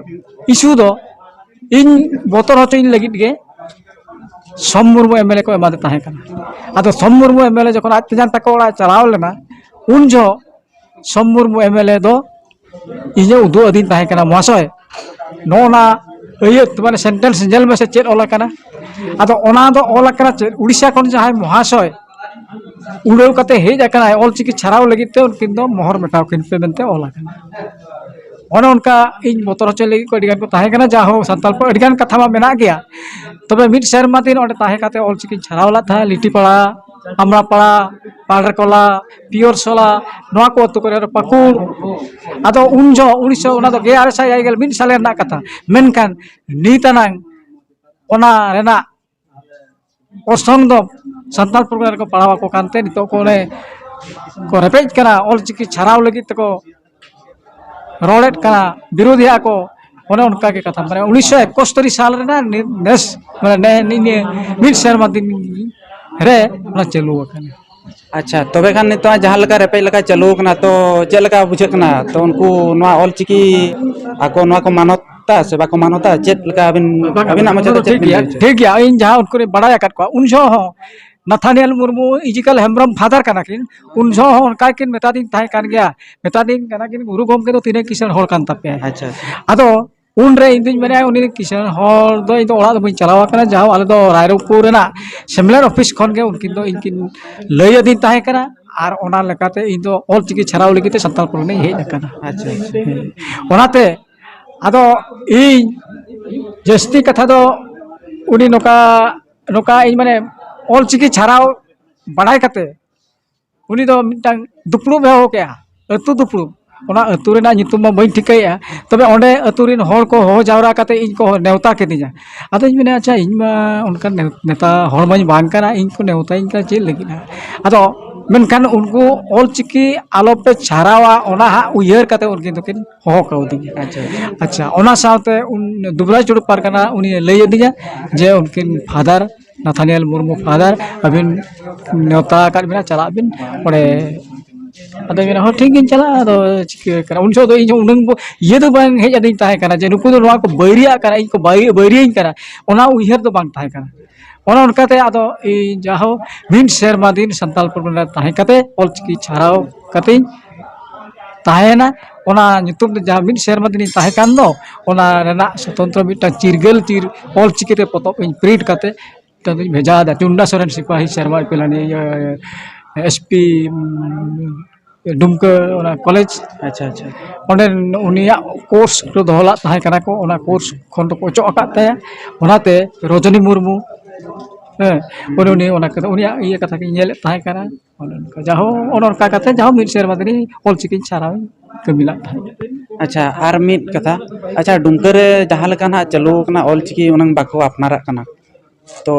ᱤᱥᱩ ᱫᱚ ᱤᱧ ᱵᱚᱛᱚᱨ ᱦᱚᱪᱚᱧ ᱞᱟᱹᱜᱤᱫ ᱜᱮ ᱥᱳᱢ ᱢᱩᱨᱢᱩ ᱮᱢ ᱮᱞ ᱮ ᱠᱚ ᱮᱢᱟᱫᱮ ᱛᱟᱦᱮᱸ ᱠᱟᱱᱟ᱾ ᱟᱫᱚ ᱥᱳᱢ ᱢᱩᱨᱢᱩ ᱮᱢ ᱮᱞ ᱮ ᱡᱚᱠᱷᱚᱱ ᱟᱡ ᱛᱮᱧᱟᱝ ᱛᱟᱠᱚ ᱚᱲᱟᱜ ᱮ ᱪᱟᱞᱟᱣ ᱞᱮᱱᱟ, ᱩᱱ ᱡᱚᱦᱚᱜ ᱥᱳᱢ ᱢᱩᱨᱢᱩ ᱮᱢ ᱮᱞ ᱮ ᱫᱚ ᱤᱧᱮ ᱩᱫᱩᱜ ᱟᱹᱫᱤᱧ ᱛᱟᱦᱮᱸ ᱠᱟᱱᱟ, "ᱢᱚᱦᱟᱥᱚᱭ, ᱱᱚᱜᱼᱚ ᱱᱟ ᱟᱹᱭᱟᱹᱛ, ᱢᱟᱱᱮ ᱥᱮᱱᱴᱮᱱᱥ ᱧᱮᱞ ᱢᱮᱥᱮ ᱪᱮᱫ ᱚᱞ ᱟᱠᱟᱱᱟ?" ᱟᱫᱚ ᱚᱱᱟ ᱫᱚ ᱚᱞ ᱟᱠᱟᱱᱟ ᱪᱮᱫ, ᱩᱲᱤᱥᱥᱟ ᱠᱷᱚᱱ ᱡᱟᱦᱟᱸᱭ ᱢᱚᱦᱟᱥᱚᱭ ᱩᱰᱟᱹᱣ ᱠᱟᱛᱮ ᱦᱮᱡ ᱟᱠᱟᱱᱟᱭ ᱚᱞᱪᱤᱠᱤ ᱪᱷᱟᱨᱟᱣ ᱞᱟᱹᱜᱤᱫ ᱛᱮ, ᱩᱱᱠᱤᱱ ᱫᱚ ᱢᱚᱦᱚᱨ ᱢᱮᱴᱟᱣ ᱠᱤᱱ ᱯᱮ ᱢᱮᱱᱛᱮ ᱚᱞ ᱟᱠᱟᱱᱟ᱾ ᱚᱱᱮ ᱚᱱᱠᱟ ᱤᱧ ᱵᱚᱛᱚᱨ ᱦᱚᱪᱚᱭ ᱞᱟᱹᱜᱤᱫ ᱠᱚ ᱟᱹᱰᱤ ᱜᱟᱱ ᱠᱚ ᱛᱟᱦᱮᱸ ᱠᱟᱱᱟ᱾ ᱡᱟ ᱦᱳᱠ, ᱥᱟᱱᱛᱟᱲ ᱠᱚ ᱟᱹᱰᱤ ᱜᱟᱱ ᱠᱟᱛᱷᱟ ᱢᱟ ᱢᱮᱱᱟᱜ ᱜᱮᱭᱟ, ᱛᱚᱵᱮ ᱢᱤᱫ ᱥᱮᱨᱢᱟ ᱫᱤᱱ ᱚᱸᱰᱮ ᱛᱟᱦᱮᱸ ᱠᱟᱛᱮ ᱚᱞᱪᱤᱠᱤᱧ ᱪᱷᱟᱨᱟᱣ ᱞᱮᱫ ᱛᱟᱦᱮᱸᱫ᱾ ᱞᱤᱴᱤᱯᱟᱲᱟ, ᱟᱢᱲᱟᱯᱟᱲᱟ, ᱯᱟᱲᱨᱟᱠᱚᱞᱟ, ᱯᱤᱭᱚᱨᱥᱚᱞᱟ, ᱱᱚᱣᱟ ᱠᱚ ᱟᱹᱛᱩ ᱠᱚᱨᱮ, ᱯᱟᱹᱠᱩᱲ᱾ ᱟᱫᱚ ᱩᱱ ᱡᱚᱦᱚᱜ ᱩᱱᱤᱥᱥᱚ, ᱚᱱᱟ ᱫᱚ ᱜᱮᱞ ᱟᱨᱮ ᱥᱟᱭ ᱮᱭᱟᱭ ᱜᱮᱞ ᱢᱤᱫ ᱥᱟᱞᱮ ᱨᱮᱱᱟᱜ ᱠᱟᱛᱷᱟ, ᱢᱮᱱᱠᱷᱟᱱ ᱱᱤᱛ ᱟᱱᱟᱝ ᱚᱱᱟ ᱨᱮᱱᱟᱜ ᱚᱨᱥᱚᱝ ᱫᱚ ᱥᱟᱱᱛᱟᱲ ᱯᱨᱳᱜᱨᱟᱢ ᱨᱮᱠᱚ ᱯᱟᱲᱦᱟᱣ ᱟᱠᱚ ᱠᱟᱱᱛᱮ ᱱᱤᱛᱚᱜ ᱠᱚ ᱚᱱᱮ ᱠᱚ ᱨᱮᱯᱮᱡ ᱠᱟᱱᱟ, ᱚᱞᱪᱤᱠᱤ ᱪᱷᱟᱨᱟᱣ ᱞᱟᱹᱜᱤᱫ ᱛᱮᱠᱚ ᱨᱚᱲᱮᱫ ᱠᱟᱱᱟ, ᱵᱤᱨᱳᱫᱷᱮᱜᱼᱟ ᱠᱚ᱾ ᱚᱱᱮ ᱚᱱᱠᱟ ᱜᱮ ᱠᱟᱛᱷᱟ, ᱢᱟᱱᱮ ᱩᱱᱤᱥᱥᱚ ᱮᱠᱚᱥᱛᱚᱨᱤ ᱥᱟᱞ ᱨᱮᱱᱟᱜ ᱱᱤ-, ᱱᱮᱥ, ᱢᱟᱱᱮ ᱱᱮ-, ᱱᱤ-, ᱱᱤᱭᱟᱹ ᱢᱤᱫ ᱥᱮᱨᱢᱟ ᱫᱤᱱ ᱨᱮ ᱚᱱᱟ ᱪᱟᱹᱞᱩ ᱟᱠᱟᱱᱟ᱾ ᱟᱪᱪᱷᱟ, ᱛᱚᱵᱮ ᱠᱷᱟᱱ ᱱᱤᱛᱚᱜ ᱡᱟᱦᱟᱸ ᱞᱮᱠᱟ ᱨᱮᱯᱮᱡ ᱞᱮᱠᱟ ᱪᱟᱹᱞᱩ ᱟᱠᱟᱱᱟ, ᱛᱚ ᱪᱮᱫ ᱞᱮᱠᱟ ᱵᱩᱡᱷᱟᱹᱜ ᱠᱟᱱᱟ? ᱛᱚ ᱩᱱᱠᱩ ᱱᱚᱣᱟ ᱚᱞᱪᱤᱠᱤ ᱟᱠᱚ ᱱᱚᱣᱟ ᱠᱚ ᱢᱟᱱᱚᱛᱟ ᱥᱮ ᱵᱟᱠᱚ ᱢᱟᱱᱚᱛᱟ, ᱪᱮᱫ ᱞᱮᱠᱟ ᱟᱹᱵᱤᱱ, ᱵᱟᱝ, ᱟᱹᱵᱤᱱᱟᱜ ᱢᱚᱪᱟ ᱚᱱᱟ ᱛᱮ ᱫᱚ ᱪᱮᱫ ᱴᱷᱤᱠ ᱵᱤᱱ ᱜᱮᱭᱟ, ᱞᱟᱹᱭ ᱦᱚᱪᱚᱭᱟ? ᱴᱷᱤᱠ ᱜᱮᱭᱟ᱾ ᱤᱧ ᱡᱟᱦᱟᱸ ᱩᱱᱠᱩ ᱨᱤᱧ ᱵᱟᱲᱟᱭ ᱟᱠᱟᱫ ᱠᱚᱣᱟ, ᱩᱱ ᱡᱚᱦᱚᱜ ᱦᱚᱸ ᱱᱟᱛᱷᱟᱱᱤᱭᱟᱞ ᱢᱩᱨᱢᱩ ᱤᱡᱤᱠᱟᱞ ᱦᱮᱢᱵᱨᱚᱢ ᱯᱷᱟᱫᱟᱨ ᱠᱟᱱᱟ ᱠᱤᱱ, ᱩᱱ ᱡᱚᱦᱚᱜ ᱦᱚᱸ ᱚᱱᱠᱟ ᱠᱤᱱ ᱢᱮᱛᱟ ᱫᱤᱧ ᱛᱟᱦᱮᱸ ᱠᱟᱱ ᱜᱮᱭᱟ, ᱢᱮᱛᱟ ᱫᱤᱧ ᱠᱟᱱᱟ ᱠᱤᱱ, "ᱜᱩᱨᱩ ᱜᱚᱢᱠᱮ ᱫᱚ ᱛᱤᱱᱟᱹᱜ ᱠᱤᱥᱟᱹᱬ ᱦᱚᱲ ᱠᱟᱱ ᱛᱟᱯᱮᱭᱟ?" ᱟᱪᱪᱷᱟ, ᱟᱪᱪᱷᱟ᱾ ᱟᱫᱚ ᱩᱱᱨᱮ ᱤᱧ ᱫᱩᱧ ᱢᱮᱱᱟ, ᱩᱱᱤ ᱠᱤᱥᱟᱹᱬ ᱦᱚᱲ ᱫᱚ ᱤᱧ ᱫᱚ ᱚᱲᱟᱜ ᱫᱚ ᱵᱟᱹᱧ ᱪᱟᱞᱟᱣ ᱟᱠᱟᱱᱟ, ᱡᱟᱦᱟᱸ ᱟᱞᱮ ᱫᱚ ᱨᱟᱭᱨᱚᱝᱯᱩᱨ ᱨᱮᱱᱟᱜ ᱥᱮᱢᱞᱮᱫ ᱚᱯᱷᱤᱥ ᱠᱷᱚᱱ ᱜᱮ ᱩᱱᱠᱤᱱ ᱫᱚ ᱤᱧ ᱠᱤᱱ ᱞᱟᱹᱭ ᱟᱹᱫᱤᱧ ᱛᱟᱦᱮᱸ ᱠᱟᱱᱟ, ᱟᱨ ᱚᱱᱟ ᱞᱮᱠᱟᱛᱮ ᱤᱧ ᱫᱚ ᱚᱞᱪᱤᱠᱤ ᱪᱷᱟᱨᱟᱣ ᱞᱟᱹᱜᱤᱫ ᱛᱮ ᱥᱟᱱᱛᱟᱲ ᱯᱚᱨᱜᱚᱱᱟᱧ ᱦᱮᱡ ᱟᱠᱟᱱᱟ᱾ ᱟᱪᱪᱷᱟ, ᱟᱪᱪᱷᱟ᱾ ᱦᱮᱸ᱾ ᱚᱱᱟᱛᱮ ᱟᱫᱚ ᱤᱧ ᱡᱟᱹᱥᱛᱤ ᱠᱟᱛᱷᱟ ᱫᱚ ᱩᱱᱤ ᱱᱚᱝᱠᱟ, ᱱᱚᱝᱠᱟ ᱤᱧ ᱢᱟᱱᱮ ᱚᱞᱪᱤᱠᱤ ᱪᱷᱟᱨᱟᱣ ᱵᱟᱲᱟᱭ ᱠᱟᱛᱮ ᱩᱱᱤ ᱫᱚ ᱢᱤᱫᱴᱟᱝ ᱫᱩᱯᱲᱩᱵ ᱮ ᱦᱚᱦᱚ ᱠᱮᱜᱼᱟ, ᱟᱹᱛᱩ ᱫᱩᱯᱲᱩᱵ᱾ ᱚᱱᱟ ᱟᱹᱛᱩ ᱨᱮᱱᱟᱜ ᱧᱩᱛᱩᱢ ᱢᱟ ᱵᱟᱹᱧ ᱴᱷᱤᱠᱟᱹᱭᱮᱜᱼᱟ, ᱛᱚᱵᱮ ᱚᱸᱰᱮ ᱟᱹᱛᱩ ᱨᱮᱱ ᱦᱚᱲ ᱠᱚ ᱦᱚᱦᱚ ᱡᱟᱣᱨᱟ ᱠᱟᱛᱮ ᱤᱧ ᱠᱚ ᱱᱮᱣᱛᱟ ᱠᱤᱫᱤᱧᱟ᱾ ᱟᱫᱚᱧ ᱢᱮᱱᱟ, "ᱟᱪᱪᱷᱟ, ᱤᱧ ᱢᱟ ᱚᱱᱠᱟᱱ ᱱᱮᱣ-, ᱱᱮᱛᱟ ᱦᱚᱲ ᱢᱟᱧ ᱵᱟᱝ ᱠᱟᱱᱟ, ᱤᱧ ᱠᱚ ᱱᱮᱣᱛᱟᱧ ᱠᱟᱱᱟ ᱪᱮᱫ ᱞᱟᱹᱜᱤᱫ ᱦᱟᱸᱜ?" ᱟᱫᱚ ᱢᱮᱱᱠᱷᱟᱱ ᱩᱱᱠᱩ ᱚᱞᱪᱤᱠᱤ ᱟᱞᱚᱯᱮ ᱪᱷᱟᱨᱟᱣᱟ, ᱚᱱᱟ ᱦᱟᱸᱜ ᱩᱭᱦᱟᱹᱨ ᱠᱟᱛᱮ ᱩᱱᱠᱤᱱ ᱫᱚᱠᱤᱱ ᱦᱚᱦᱚ ᱠᱟᱣᱫᱤᱧᱟ᱾ ᱟᱪᱪᱷᱟ, ᱟᱪᱪᱷᱟ᱾ ᱟᱪᱪᱷᱟ, ᱚᱱᱟ ᱥᱟᱶᱛᱮ ᱩᱱ ᱫᱩᱵᱨᱟᱡᱽ ᱴᱩᱰᱩ ᱯᱟᱨᱜᱟᱱᱟ ᱩᱱᱤ ᱞᱟᱹᱭ ᱟᱹᱫᱤᱧᱟ ᱡᱮ ᱩᱱᱠᱤᱱ ᱯᱷᱟᱫᱟᱨ ᱱᱟᱛᱷᱟᱱᱤᱭᱟᱞ ᱢᱩᱨᱢᱩ ᱯᱷᱟᱫᱟᱨ, ᱟᱹᱵᱤᱱ ᱱᱮᱣᱛᱟ ᱟᱠᱟᱫ ᱵᱤᱱᱟ, ᱪᱟᱞᱟᱜ ᱵᱤᱱ ᱚᱸᱰᱮ᱾ ᱟᱫᱚᱧ ᱢᱮᱱᱟ, "ᱦᱚᱸ, ᱴᱷᱤᱠ ᱜᱤᱧ ᱪᱟᱞᱟᱜᱼᱟ᱾" ᱟᱫᱚ ᱪᱤᱠᱟᱹ ᱠᱟᱱᱟ, ᱩᱱ ᱡᱚᱦᱚᱜ ᱫᱚ ᱤᱧ ᱦᱚᱸ ᱩᱱᱟᱹᱝ ᱵᱚ-, ᱤᱭᱟᱹ ᱫᱚ ᱵᱟᱝ ᱦᱮᱡ ᱟᱹᱫᱤᱧ ᱛᱟᱦᱮᱸ ᱠᱟᱱᱟ ᱡᱮ ᱱᱩᱠᱩ ᱫᱚ ᱱᱚᱣᱟ ᱠᱚ ᱵᱟᱹᱭᱨᱤᱭᱟᱜ ᱠᱟᱱᱟ, ᱤᱧ ᱠᱚ ᱵᱟᱹᱭ-, ᱵᱟᱹᱭᱨᱤᱭᱟᱹᱧ ᱠᱟᱱᱟ, ᱚᱱᱟ ᱩᱭᱦᱟᱹᱨ ᱫᱚ ᱵᱟᱝ ᱛᱟᱦᱮᱸ ᱠᱟᱱᱟ᱾ ᱚᱱᱮ ᱚᱱᱠᱟᱛᱮ ᱟᱫᱚ ᱤᱧ ᱡᱟᱦᱳᱠ ᱢᱤᱫ ᱥᱮᱨᱢᱟ ᱫᱤᱱ ᱥᱟᱱᱛᱟᱲ ᱯᱚᱨᱜᱚᱱᱟ ᱨᱮ ᱛᱟᱦᱮᱸ ᱠᱟᱛᱮ ᱚᱞᱪᱤᱠᱤ ᱪᱷᱟᱨᱟᱣ ᱠᱟᱛᱮᱧ ᱛᱟᱦᱮᱸᱭᱮᱱᱟ᱾ ᱚᱱᱟ ᱧᱩᱛᱩᱢ ᱛᱮ ᱡᱟᱦᱟᱸ ᱢᱤᱫ ᱥᱮᱨᱢᱟ ᱫᱤᱱᱤᱧ ᱛᱟᱦᱮᱸ ᱠᱟᱱ ᱫᱚ, ᱚᱱᱟ ᱨᱮᱱᱟᱜ ᱥᱚᱛᱚᱱᱛᱨᱚ ᱢᱤᱫᱴᱟᱝ ᱪᱤᱨᱜᱟᱹᱞ ᱪᱤᱨ ᱚᱞᱪᱤᱠᱤ ᱛᱮ ᱯᱚᱛᱚᱵ ᱤᱧ ᱯᱨᱤᱱᱴ ᱠᱟᱛᱮ ᱱᱤᱛᱚᱜ ᱫᱚᱧ ᱵᱷᱮᱡᱟ ᱟᱫᱟ᱾ ᱪᱩᱱᱰᱟ ᱥᱚᱨᱮᱱ ᱥᱤᱯᱟᱦᱤ ᱥᱮᱨᱢᱟ ᱤᱯᱤᱞ ᱦᱟᱹᱱᱤ, ᱤᱭᱟᱹ, ᱮᱥ ᱯᱤ, ᱩᱸ, ᱰᱩᱢᱠᱟᱹ ᱚᱱᱟ ᱠᱚᱞᱮᱡᱽ᱾ ᱟᱪᱪᱷᱟ, ᱟᱪᱪᱷᱟ᱾ ᱚᱸᱰᱮ ᱩᱱᱤᱭᱟᱜ ᱠᱳᱨᱥ ᱠᱚ ᱫᱚᱦᱚ ᱞᱟᱜ ᱛᱟᱦᱮᱸ ᱠᱟᱱᱟ ᱠᱚ, ᱚᱱᱟ ᱠᱳᱨᱥ ᱠᱷᱚᱱ ᱫᱚᱠᱚ ᱚᱪᱚᱜ ᱟᱠᱟᱫ ᱛᱟᱭᱟ᱾ ᱚᱱᱟᱛᱮ ᱨᱚᱡᱚᱱᱤ ᱢᱩᱨᱢᱩ, ᱦᱮᱸ, ᱩᱱᱤ, ᱩᱱᱤ ᱚᱱᱟ ᱠᱟᱛᱷᱟ, ᱩᱱᱤᱭᱟᱜ ᱤᱭᱟᱹ ᱠᱟᱛᱷᱟ ᱜᱤᱧ ᱧᱮᱞᱮᱫ ᱛᱟᱦᱮᱸ ᱠᱟᱱᱟ᱾ ᱚᱱᱮ ᱚᱱᱠᱟ, ᱡᱟᱦᱳ, ᱚᱱᱮ ᱚᱱᱠᱟ ᱠᱟᱛᱮ ᱡᱟᱦᱳ ᱢᱤᱫ ᱥᱮᱨᱢᱟ ᱫᱷᱟᱹᱨᱤᱡ ᱚᱞᱪᱤᱠᱤᱧ ᱪᱷᱟᱨᱟᱣ ᱠᱟᱹᱢᱤ ᱞᱟᱜ ᱛᱟᱦᱮᱸᱫ᱾ ᱟᱪᱪᱷᱟ, ᱟᱨ ᱢᱤᱫ ᱠᱟᱛᱷᱟ, ᱟᱪᱪᱷᱟ, ᱰᱩᱢᱠᱟᱹ ᱨᱮ ᱡᱟᱦᱟᱸ ᱞᱮᱠᱟ ᱱᱟᱦᱟᱜ ᱪᱟᱹᱞᱩ ᱟᱠᱟᱱᱟ ᱚᱞᱪᱤᱠᱤ, ᱚᱱᱟ ᱵᱟᱠᱚ ᱟᱯᱱᱟᱨᱟᱜ ᱠᱟᱱᱟ, ᱛᱚ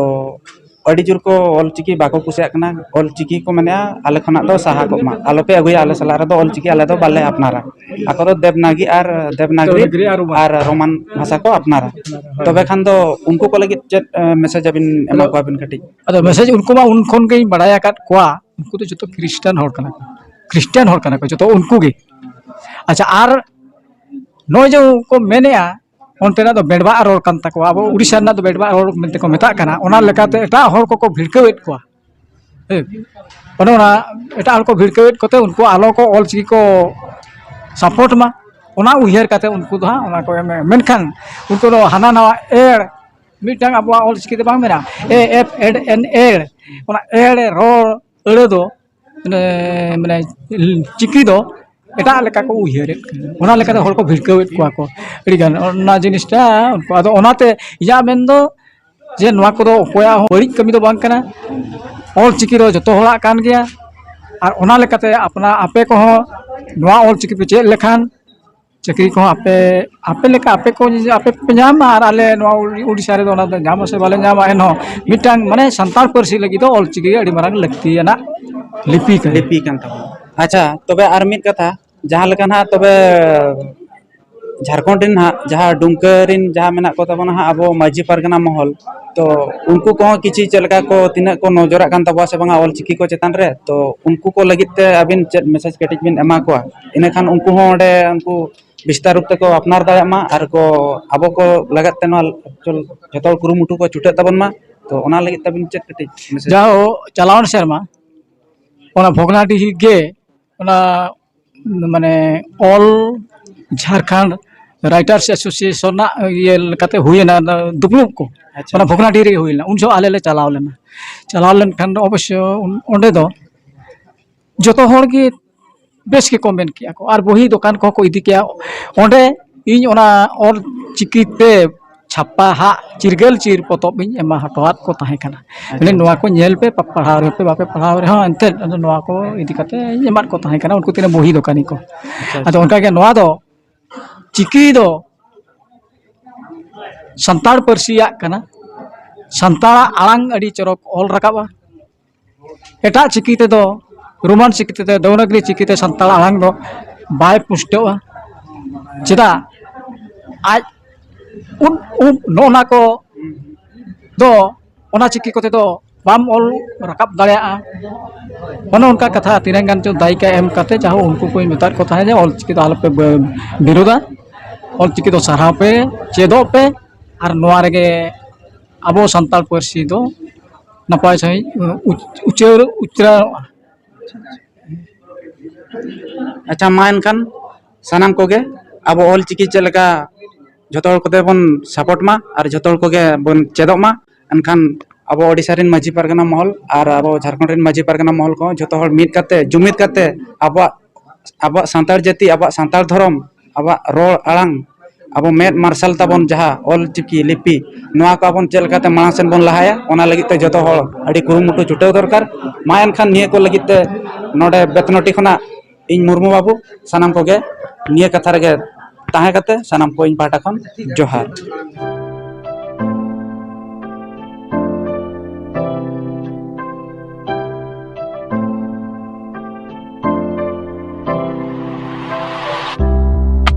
ᱟᱹᱰᱤ ᱡᱳᱨ ᱠᱚ ᱚᱞᱪᱤᱠᱤ ᱵᱟᱠᱚ ᱠᱩᱥᱤᱭᱟᱜ ᱠᱟᱱᱟ᱾ ᱚᱞᱪᱤᱠᱤ ᱠᱚ ᱢᱮᱱᱮᱫᱼᱟ, "ᱟᱞᱮ ᱠᱷᱚᱱᱟᱜ ᱫᱚ ᱥᱟᱦᱟ ᱠᱚᱜ ᱢᱟ, ᱟᱞᱚᱯᱮ ᱟᱹᱜᱩᱭᱟ ᱟᱞᱮ ᱥᱟᱞᱟᱜ ᱨᱮᱫᱚ ᱚᱞᱪᱤᱠᱤ, ᱟᱞᱮ ᱫᱚ ᱵᱟᱞᱮ ᱟᱯᱱᱟᱨᱟ᱾" ᱟᱠᱚ ᱫᱚ ᱫᱮᱵᱽᱱᱟᱜᱤ ᱟᱨ, ᱫᱮᱵᱽᱱᱟᱜᱽᱨᱤ ᱫᱮᱵᱽᱱᱟᱜᱽᱨᱤ ᱟᱨ ᱨᱳᱢᱟᱱ᱾ ᱟᱨ ᱨᱳᱢᱟᱱ ᱵᱷᱟᱥᱟ ᱠᱚ ᱟᱯᱱᱟᱨᱟ᱾ ᱦᱳᱭ᱾ ᱛᱚᱵᱮ ᱠᱷᱟᱱ ᱫᱚ ᱩᱱᱠᱩ ᱠᱚ ᱞᱟᱹᱜᱤᱫ ᱪᱮᱫ, ᱮ, ᱢᱮᱥᱮᱡᱽ ᱟᱹᱵᱤᱱ ᱮᱢᱟ ᱟᱫᱚ ᱠᱚᱣᱟ ᱵᱤᱱ ᱠᱟᱹᱴᱤᱡ? ᱟᱫᱚ ᱢᱮᱥᱮᱡᱽ ᱩᱱᱠᱩ ᱢᱟ ᱩᱱ ᱠᱷᱚᱱ ᱜᱤᱧ ᱵᱟᱲᱟᱭ ᱟᱠᱟᱫ ᱠᱚᱣᱟ, ᱩᱱᱠᱩ ᱫᱚ ᱡᱚᱛᱚ ᱠᱷᱨᱤᱥᱴᱟᱱ ᱦᱚᱲ ᱠᱟᱱᱟ ᱠᱚ, ᱠᱷᱨᱤᱥᱴᱟᱱ ᱦᱚᱲ ᱠᱟᱱᱟ ᱠᱚ ᱡᱚᱛᱚ ᱩᱱᱠᱩ ᱜᱮ᱾ ᱟᱪᱪᱷᱟ, ᱟᱨ ᱱᱚᱜᱼᱚᱭ ᱡᱮ ᱠᱚ ᱢᱮᱱᱮᱫᱼᱟ, ᱚᱱᱛᱮᱱᱟᱜ ᱫᱚ ᱵᱮᱰᱵᱟᱜ ᱨᱚᱲ ᱠᱟᱱ ᱛᱟᱠᱚᱣᱟ, ᱟᱵᱚ ᱩᱲᱤᱥᱥᱟ ᱨᱮᱱᱟᱜ ᱫᱚ ᱵᱮᱰᱵᱟᱜ ᱨᱚᱲ ᱢᱮᱱᱛᱮ ᱠᱚ ᱢᱮᱛᱟᱜ ᱠᱟᱱᱟ, ᱚᱱᱟ ᱞᱮᱠᱟᱛᱮ ᱮᱴᱟᱜ ᱦᱚᱲ ᱠᱚᱠᱚ ᱵᱷᱤᱲᱠᱟᱹᱣᱮᱫ ᱠᱚᱣᱟ᱾ ᱦᱮᱸ, ᱚᱱᱮ ᱚᱱᱟ ᱮᱴᱟᱜ ᱦᱚᱲ ᱠᱚ ᱵᱷᱤᱲᱠᱟᱹᱣᱮᱫ ᱠᱚᱛᱮ ᱩᱱᱠᱩ ᱟᱞᱚ ᱠᱚ ᱚᱞᱪᱤᱠᱤ ᱠᱚ ᱥᱟᱯᱳᱨᱴ ᱢᱟ, ᱚᱱᱟ ᱩᱭᱦᱟᱹᱨ ᱠᱟᱛᱮ ᱩᱱᱠᱩ ᱫᱚ ᱦᱟᱸᱜ ᱚᱱᱟ ᱠᱚ ᱮᱢ, ᱢᱮᱱᱠᱷᱟᱱ ᱩᱱᱠᱩ ᱫᱚ ᱦᱟᱱᱟ ᱱᱟᱣᱟ ᱮᱲ, ᱢᱤᱫᱴᱟᱝ ᱟᱵᱚᱣᱟᱜ ᱚᱞᱪᱤᱠᱤ ᱫᱚ ᱵᱟᱝ ᱢᱮᱱᱟᱜᱼᱟ, ᱮ ᱮᱯᱷ ᱮᱰ ᱮᱱ ᱮᱲ, ᱚᱱᱟ ᱮᱲ ᱨᱚᱲ ᱟᱹᱲᱟᱹ ᱫᱚ ᱢᱟᱱᱮ, ᱢᱟᱱᱮ ᱪᱤᱠᱤ ᱫᱚ ᱮᱴᱟᱜ ᱞᱮᱠᱟ ᱠᱚ ᱩᱭᱦᱟᱹᱨᱮᱫ ᱠᱟᱱᱟ, ᱚᱱᱟ ᱞᱮᱠᱟᱛᱮ ᱦᱚᱲ ᱠᱚ ᱵᱷᱤᱲᱠᱟᱹᱣᱮᱫ ᱠᱚᱣᱟ ᱠᱚ ᱟᱹᱰᱤᱜᱟᱱ ᱚᱱᱟ ᱡᱤᱱᱤᱥᱴᱟ᱾ ᱩᱱᱠᱩ ᱟᱫᱚ ᱚᱱᱟᱛᱮ ᱤᱧᱟᱹᱜ ᱢᱮᱱ ᱫᱚ ᱡᱮ ᱱᱚᱣᱟ ᱠᱚᱫᱚ ᱚᱠᱚᱭᱟᱜ ᱦᱚᱸ ᱵᱟᱹᱲᱤᱡ ᱠᱟᱹᱢᱤ ᱫᱚ ᱵᱟᱝ ᱠᱟᱱᱟ, ᱚᱞ ᱪᱤᱠᱤ ᱫᱚ ᱡᱚᱛᱚ ᱦᱚᱲᱟᱜ ᱠᱟᱱ ᱜᱮᱭᱟ᱾ ᱟᱨ ᱚᱱᱟ ᱞᱮᱠᱟᱛᱮ ᱟᱯᱱᱟ ᱟᱯᱮ ᱠᱚᱦᱚᱸ ᱱᱚᱣᱟ ᱚᱞ ᱪᱤᱠᱤ ᱯᱮ ᱪᱮᱫ ᱞᱮᱠᱷᱟᱱ ᱪᱟᱹᱠᱨᱤ ᱠᱚᱦᱚᱸ ᱟᱯᱮ, ᱟᱯᱮ ᱞᱮᱠᱟ ᱟᱯᱮ ᱠᱚ, ᱟᱯᱮ ᱯᱮ ᱧᱟᱢᱟ, ᱟᱨ ᱟᱞᱮ ᱱᱚᱣᱟ ᱩᱲᱤ-, ᱩᱲᱤᱥᱥᱟ ᱨᱮᱫᱚ ᱚᱱᱟ ᱫᱚ ᱧᱟᱢᱟ ᱥᱮ ᱵᱟᱞᱮ ᱧᱟᱢᱟ, ᱮᱱᱦᱚᱸ ᱢᱤᱫᱴᱟᱝ ᱢᱟᱱᱮ ᱥᱟᱱᱛᱟᱲ ᱯᱟᱹᱨᱥᱤ ᱞᱟᱹᱜᱤᱫ ᱫᱚ ᱚᱞ ᱪᱤᱠᱤ ᱜᱮ ᱟᱹᱰᱤ ᱢᱟᱨᱟᱝ ᱞᱟᱹᱠᱛᱤᱭᱟᱱᱟᱜ ᱞᱤᱯᱤ ᱠᱟᱱᱟ᱾ ᱞᱤᱯᱤ ᱠᱟᱱ ᱛᱟᱵᱚᱱᱟ᱾ ᱟᱪᱪᱷᱟ, ᱛᱚᱵᱮ ᱟᱨ ᱢᱤᱫ ᱠᱟᱛᱷᱟ, ᱡᱟᱦᱟᱸ ᱞᱮᱠᱟ ᱱᱟᱦᱟᱜ ᱛᱚᱵᱮ ᱡᱷᱟᱲᱠᱷᱚᱸᱰ ᱨᱮᱱ ᱱᱟᱦᱟᱜ ᱡᱟᱦᱟᱸ ᱰᱩᱢᱠᱟᱹ ᱨᱮᱱ ᱡᱟᱦᱟᱸ ᱢᱮᱱᱟᱜ ᱠᱚ ᱛᱟᱵᱚᱱᱟ ᱦᱟᱸᱜ ᱟᱵᱚ ᱢᱟᱹᱡᱷᱤ ᱯᱟᱨᱜᱟᱱᱟ ᱢᱚᱦᱚᱞ, ᱛᱚ ᱩᱱᱠᱩ ᱠᱚᱦᱚᱸ ᱠᱤᱪᱷᱤ ᱪᱮᱫ ᱞᱮᱠᱟ ᱠᱚ ᱛᱤᱱᱟᱹᱜ ᱠᱚ ᱱᱚᱡᱚᱨᱟᱜ ᱠᱟᱱ ᱛᱟᱵᱚᱱᱟ ᱥᱮ ᱵᱟᱝᱟ ᱚᱞ ᱪᱤᱠᱤ ᱠᱚ ᱪᱮᱛᱟᱱ ᱨᱮ, ᱛᱚ ᱩᱱᱠᱩ ᱠᱚ ᱞᱟᱹᱜᱤᱫ ᱛᱮ ᱟᱹᱵᱤᱱ ᱪᱮᱫ ᱢᱮᱥᱮᱡᱽ ᱠᱟᱹᱴᱤᱡ ᱵᱤᱱ ᱮᱢᱟ ᱠᱚᱣᱟ? ᱤᱱᱟᱹᱠᱷᱟᱱ ᱩᱱᱠᱩ ᱦᱚᱸ ᱚᱸᱰᱮ ᱩᱱᱠᱩ ᱵᱤᱥᱛᱟᱨ ᱨᱩᱯ ᱛᱮᱠᱚ ᱟᱯᱱᱟᱨ ᱫᱟᱲᱮᱭᱟᱜ ᱢᱟ ᱟᱨ ᱠᱚ ᱟᱵᱚ ᱠᱚ ᱞᱟᱹᱜᱤᱫ ᱛᱮ ᱱᱚᱣᱟ ᱡᱚᱛᱚ ᱦᱚᱲ ᱠᱩᱨᱩᱢᱩᱴᱩ ᱠᱚ ᱪᱷᱩᱴᱟᱹᱜ ᱛᱟᱵᱚᱱ ᱢᱟ᱾ ᱛᱚ ᱚᱱᱟ ᱞᱟᱹᱜᱤᱫ ᱛᱮ ᱟᱹᱵᱤᱱ ᱪᱮᱫ ᱠᱟᱹᱴᱤᱡ ᱢᱮᱥᱮᱡᱽ? ᱡᱟᱦᱳ, ᱪᱟᱞᱟᱣᱮᱱ ᱥᱮᱨᱢᱟ ᱚᱱᱟ ᱵᱷᱚᱜᱽᱱᱟᱰᱤᱦᱤ ᱜᱮ ᱚᱱᱟ ᱢᱟᱱᱮ ᱚᱞ ᱡᱷᱟᱲᱠᱷᱚᱸᱰ ᱨᱟᱭᱴᱟᱨᱥ ᱮᱥᱳᱥᱤᱭᱮᱥᱚᱱ ᱨᱮᱱᱟᱜ ᱤᱭᱟᱹ ᱞᱮᱠᱟᱛᱮ ᱦᱩᱭᱮᱱᱟ, ᱚᱱᱟ ᱫᱩᱯᱲᱩᱵ ᱠᱚ, ᱟᱪᱪᱷᱟ᱾ ᱚᱱᱟ ᱵᱷᱚᱜᱽᱱᱟᱰᱤᱦᱤ ᱨᱮᱜᱮ ᱦᱩᱭ ᱞᱮᱱᱟ᱾ ᱩᱱ ᱡᱚᱦᱚᱜ ᱟᱞᱮ ᱞᱮ ᱪᱟᱞᱟᱣ ᱞᱮᱱᱟ᱾ ᱪᱟᱞᱟᱣ ᱞᱮᱱᱠᱷᱟᱱ ᱫᱚ ᱚᱵᱚᱥᱥᱚ ᱩᱱ-, ᱚᱸᱰᱮ ᱫᱚ ᱡᱚᱛᱚ ᱦᱚᱲ ᱜᱮ ᱵᱮᱥ ᱜᱮᱠᱚ ᱢᱮᱱ ᱠᱮᱜᱼᱟ ᱠᱚ᱾ ᱟᱨ ᱵᱚᱦᱤ ᱫᱚᱠᱟᱱ ᱠᱚᱦᱚᱸ ᱠᱚ ᱤᱫᱤ ᱠᱮᱜᱼᱟ᱾ ᱚᱸᱰᱮ ᱤᱧ ᱚᱱᱟ ᱚᱞ ᱪᱤᱠᱤ ᱛᱮ ᱪᱷᱟᱯᱟ ᱦᱟᱜ ᱪᱤᱨᱜᱟᱹᱞ ᱪᱤᱨ ᱯᱚᱛᱚᱵ ᱤᱧ ᱮᱢᱟ ᱦᱚᱴᱚᱣᱟᱫ ᱠᱚ ᱛᱟᱦᱮᱸ ᱠᱟᱱᱟ᱾ ᱟᱪᱪᱷᱟ, ᱵᱚᱞᱮ, ᱟᱪᱪᱷᱟ᱾ ᱱᱚᱣᱟ ᱠᱚ ᱧᱮᱞ ᱯᱮ, ᱯᱟ-, ᱯᱟᱲᱦᱟᱣ ᱨᱮᱦᱚᱸ ᱯᱮ, ᱵᱟᱯᱮ ᱯᱟᱲᱦᱟᱣ ᱨᱮᱦᱚᱸ ᱮᱱᱛᱮᱫ, ᱟᱫᱚ ᱱᱚᱣᱟ ᱠᱚ ᱤᱫᱤ ᱠᱟᱛᱮ ᱤᱧ ᱮᱢᱟᱫ ᱠᱚ ᱛᱟᱦᱮᱸ ᱠᱟᱱᱟ, ᱩᱱᱠᱩ ᱛᱤᱱᱟᱹᱜ ᱵᱚᱦᱤ ᱫᱚᱠᱟᱱᱤ ᱠᱚ᱾ ᱟᱪᱪᱷᱟ, ᱟᱫᱚ ᱟᱪᱪᱷᱟ᱾ ᱚᱱᱠᱟ ᱜᱮ ᱱᱚᱣᱟ ᱫᱚ ᱪᱤᱠᱤ ᱫᱚ ᱥᱟᱱᱛᱟᱲ ᱯᱟᱹᱨᱥᱤᱭᱟᱜ ᱠᱟᱱᱟ᱾ ᱥᱟᱱᱛᱟᱲᱟᱜ ᱟᱲᱟᱝ ᱟᱹᱰᱤ ᱪᱚᱨᱚᱠ ᱚᱞ ᱨᱟᱠᱟᱵᱼᱟ᱾ ᱮᱴᱟᱜ ᱪᱤᱠᱤ ᱛᱮᱫᱚ, ᱨᱳᱢᱟᱱ ᱪᱤᱠᱤ ᱛᱮᱫᱚ, ᱫᱮᱵᱽᱱᱟᱜᱚᱨᱤ ᱪᱤᱠᱤ ᱛᱮ ᱥᱟᱱᱛᱟᱲ ᱟᱲᱟᱝ ᱫᱚ ᱵᱟᱭ ᱯᱩᱥᱴᱟᱹᱜᱼᱟ᱾ ᱪᱮᱫᱟᱜ? ᱟᱡ ᱩᱱ, ᱩᱱ, ᱱᱚᱜᱼᱚ ᱱᱟ ᱠᱚ ᱫᱚ, ᱚᱱᱟ ᱪᱤᱠᱤ ᱠᱚᱛᱮ ᱫᱚ ᱵᱟᱢ ᱚᱞ ᱨᱟᱠᱟᱵ ᱫᱟᱲᱮᱭᱟᱜᱼᱟ᱾ ᱚᱱᱮ ᱚᱱᱠᱟ ᱠᱟᱛᱷᱟ ᱛᱤᱱᱟᱹᱜ ᱜᱟᱱ ᱪᱚ ᱫᱟᱭᱤᱠᱟ ᱮᱢ ᱠᱟᱛᱮ, ᱡᱟᱦᱟᱸ ᱩᱱᱠᱩ ᱠᱚᱧ ᱢᱮᱛᱟᱫ ᱠᱚ ᱛᱟᱦᱮᱸᱫ ᱡᱮ ᱚᱞ ᱪᱤᱠᱤ ᱫᱚ ᱟᱞᱚᱯᱮ ᱵᱤ-, ᱵᱤᱨᱳᱫᱟ, ᱚᱞ ᱪᱤᱠᱤ ᱫᱚ ᱥᱟᱨᱦᱟᱣ ᱯᱮ, ᱪᱮᱫᱚᱜ ᱯᱮ, ᱟᱨ ᱱᱚᱣᱟ ᱨᱮᱜᱮ ᱟᱵᱚ ᱥᱟᱱᱛᱟᱲ ᱯᱟᱹᱨᱥᱤ ᱫᱚ ᱱᱟᱯᱟᱭ ᱥᱟᱺᱦᱤᱡ ᱩᱪ-, ᱩᱪᱟᱹᱲ, ᱩᱪᱨᱟᱣᱚᱜᱼᱟ᱾ ᱟᱪᱪᱷᱟ, ᱢᱟ ᱮᱱᱠᱷᱟᱱ ᱥᱟᱱᱟᱢ ᱠᱚᱜᱮ ᱟᱵᱚ ᱚᱞ ᱪᱤᱠᱤ ᱪᱮᱫ ᱞᱮᱠᱟ ᱡᱷᱚᱛᱚ ᱦᱚᱲ ᱠᱚᱛᱮ ᱵᱚᱱ support ᱢᱟ ᱟᱨ ᱡᱷᱚᱛᱚ ᱦᱚᱲ ᱠᱚᱜᱮ ᱵᱚᱱ ᱪᱮᱫᱚᱜ ᱢᱟ, ᱮᱱᱠᱷᱟᱱ ᱟᱵᱚ ᱳᱰᱤᱥᱟ ᱨᱮᱱ ᱢᱟᱹᱡᱷᱤ ᱯᱟᱨᱜᱟᱱᱟ ᱢᱚᱦᱚᱞ ᱟᱨ ᱟᱵᱚ ᱡᱷᱟᱲᱠᱷᱚᱸᱰ ᱨᱮᱱ ᱢᱟᱹᱡᱷᱤ ᱯᱟᱨᱜᱟᱱᱟ ᱢᱚᱦᱚᱞ ᱠᱚ ᱡᱷᱚᱛᱚ ᱦᱚᱲ ᱢᱤᱫ ᱠᱟᱛᱮ, ᱡᱩᱢᱤᱫ ᱠᱟᱛᱮ ᱟᱵᱚᱣᱟᱜ, ᱟᱵᱚᱣᱟᱜ ᱥᱟᱱᱛᱟᱲ ᱡᱟᱹᱛᱤ, ᱟᱵᱚᱣᱟᱜ ᱥᱟᱱᱛᱟᱲ ᱫᱷᱚᱨᱚᱢ, ᱟᱵᱚᱣᱟᱜ ᱨᱚᱲ ᱟᱲᱟᱝ, ᱟᱵᱚ ᱢᱮᱫ ᱢᱟᱨᱥᱟᱞ ᱛᱟᱵᱚᱱ ᱡᱟᱦᱟᱸ ᱚᱞ ᱪᱤᱠᱤ ᱞᱤᱯᱤ, ᱱᱚᱣᱟ ᱠᱚ ᱟᱵᱚᱱ ᱪᱮᱫ ᱞᱮᱠᱟᱛᱮ ᱢᱟᱲᱟᱝ ᱥᱮᱱ ᱵᱚᱱ ᱞᱟᱦᱟᱭᱟ, ᱚᱱᱟ ᱞᱟᱹᱜᱤᱫ ᱛᱮ ᱡᱚᱛᱚ ᱦᱚᱲ ᱟᱹᱰᱤ ᱠᱩᱨᱩᱢᱩᱴᱩ ᱪᱷᱩᱴᱟᱹᱣ ᱫᱚᱨᱠᱟᱨ᱾ ᱢᱟ ᱮᱱᱠᱷᱟᱱ ᱱᱤᱭᱟᱹ ᱠᱚ ᱞᱟᱹᱜᱤᱫ ᱛᱮ ᱱᱚᱰᱮ ᱵᱮᱛᱱᱚᱴᱤ ᱠᱷᱚᱱᱟᱜ ᱤᱧ ᱢᱩᱨᱢᱩ ᱵᱟᱹᱵᱩ ᱥᱟᱱᱟᱢ ᱠᱚᱜᱮ ᱱᱤᱭᱟᱹ ᱠᱟᱛᱷᱟ ᱨᱮᱜᱮ ᱛᱟᱦᱮᱸ ᱠᱟᱛᱮ ᱥᱟᱱᱟᱢ ᱠᱚ ᱤᱧ ᱯᱟᱦᱴᱟ ᱠᱷᱚᱱ ᱡᱚᱦᱟᱨ᱾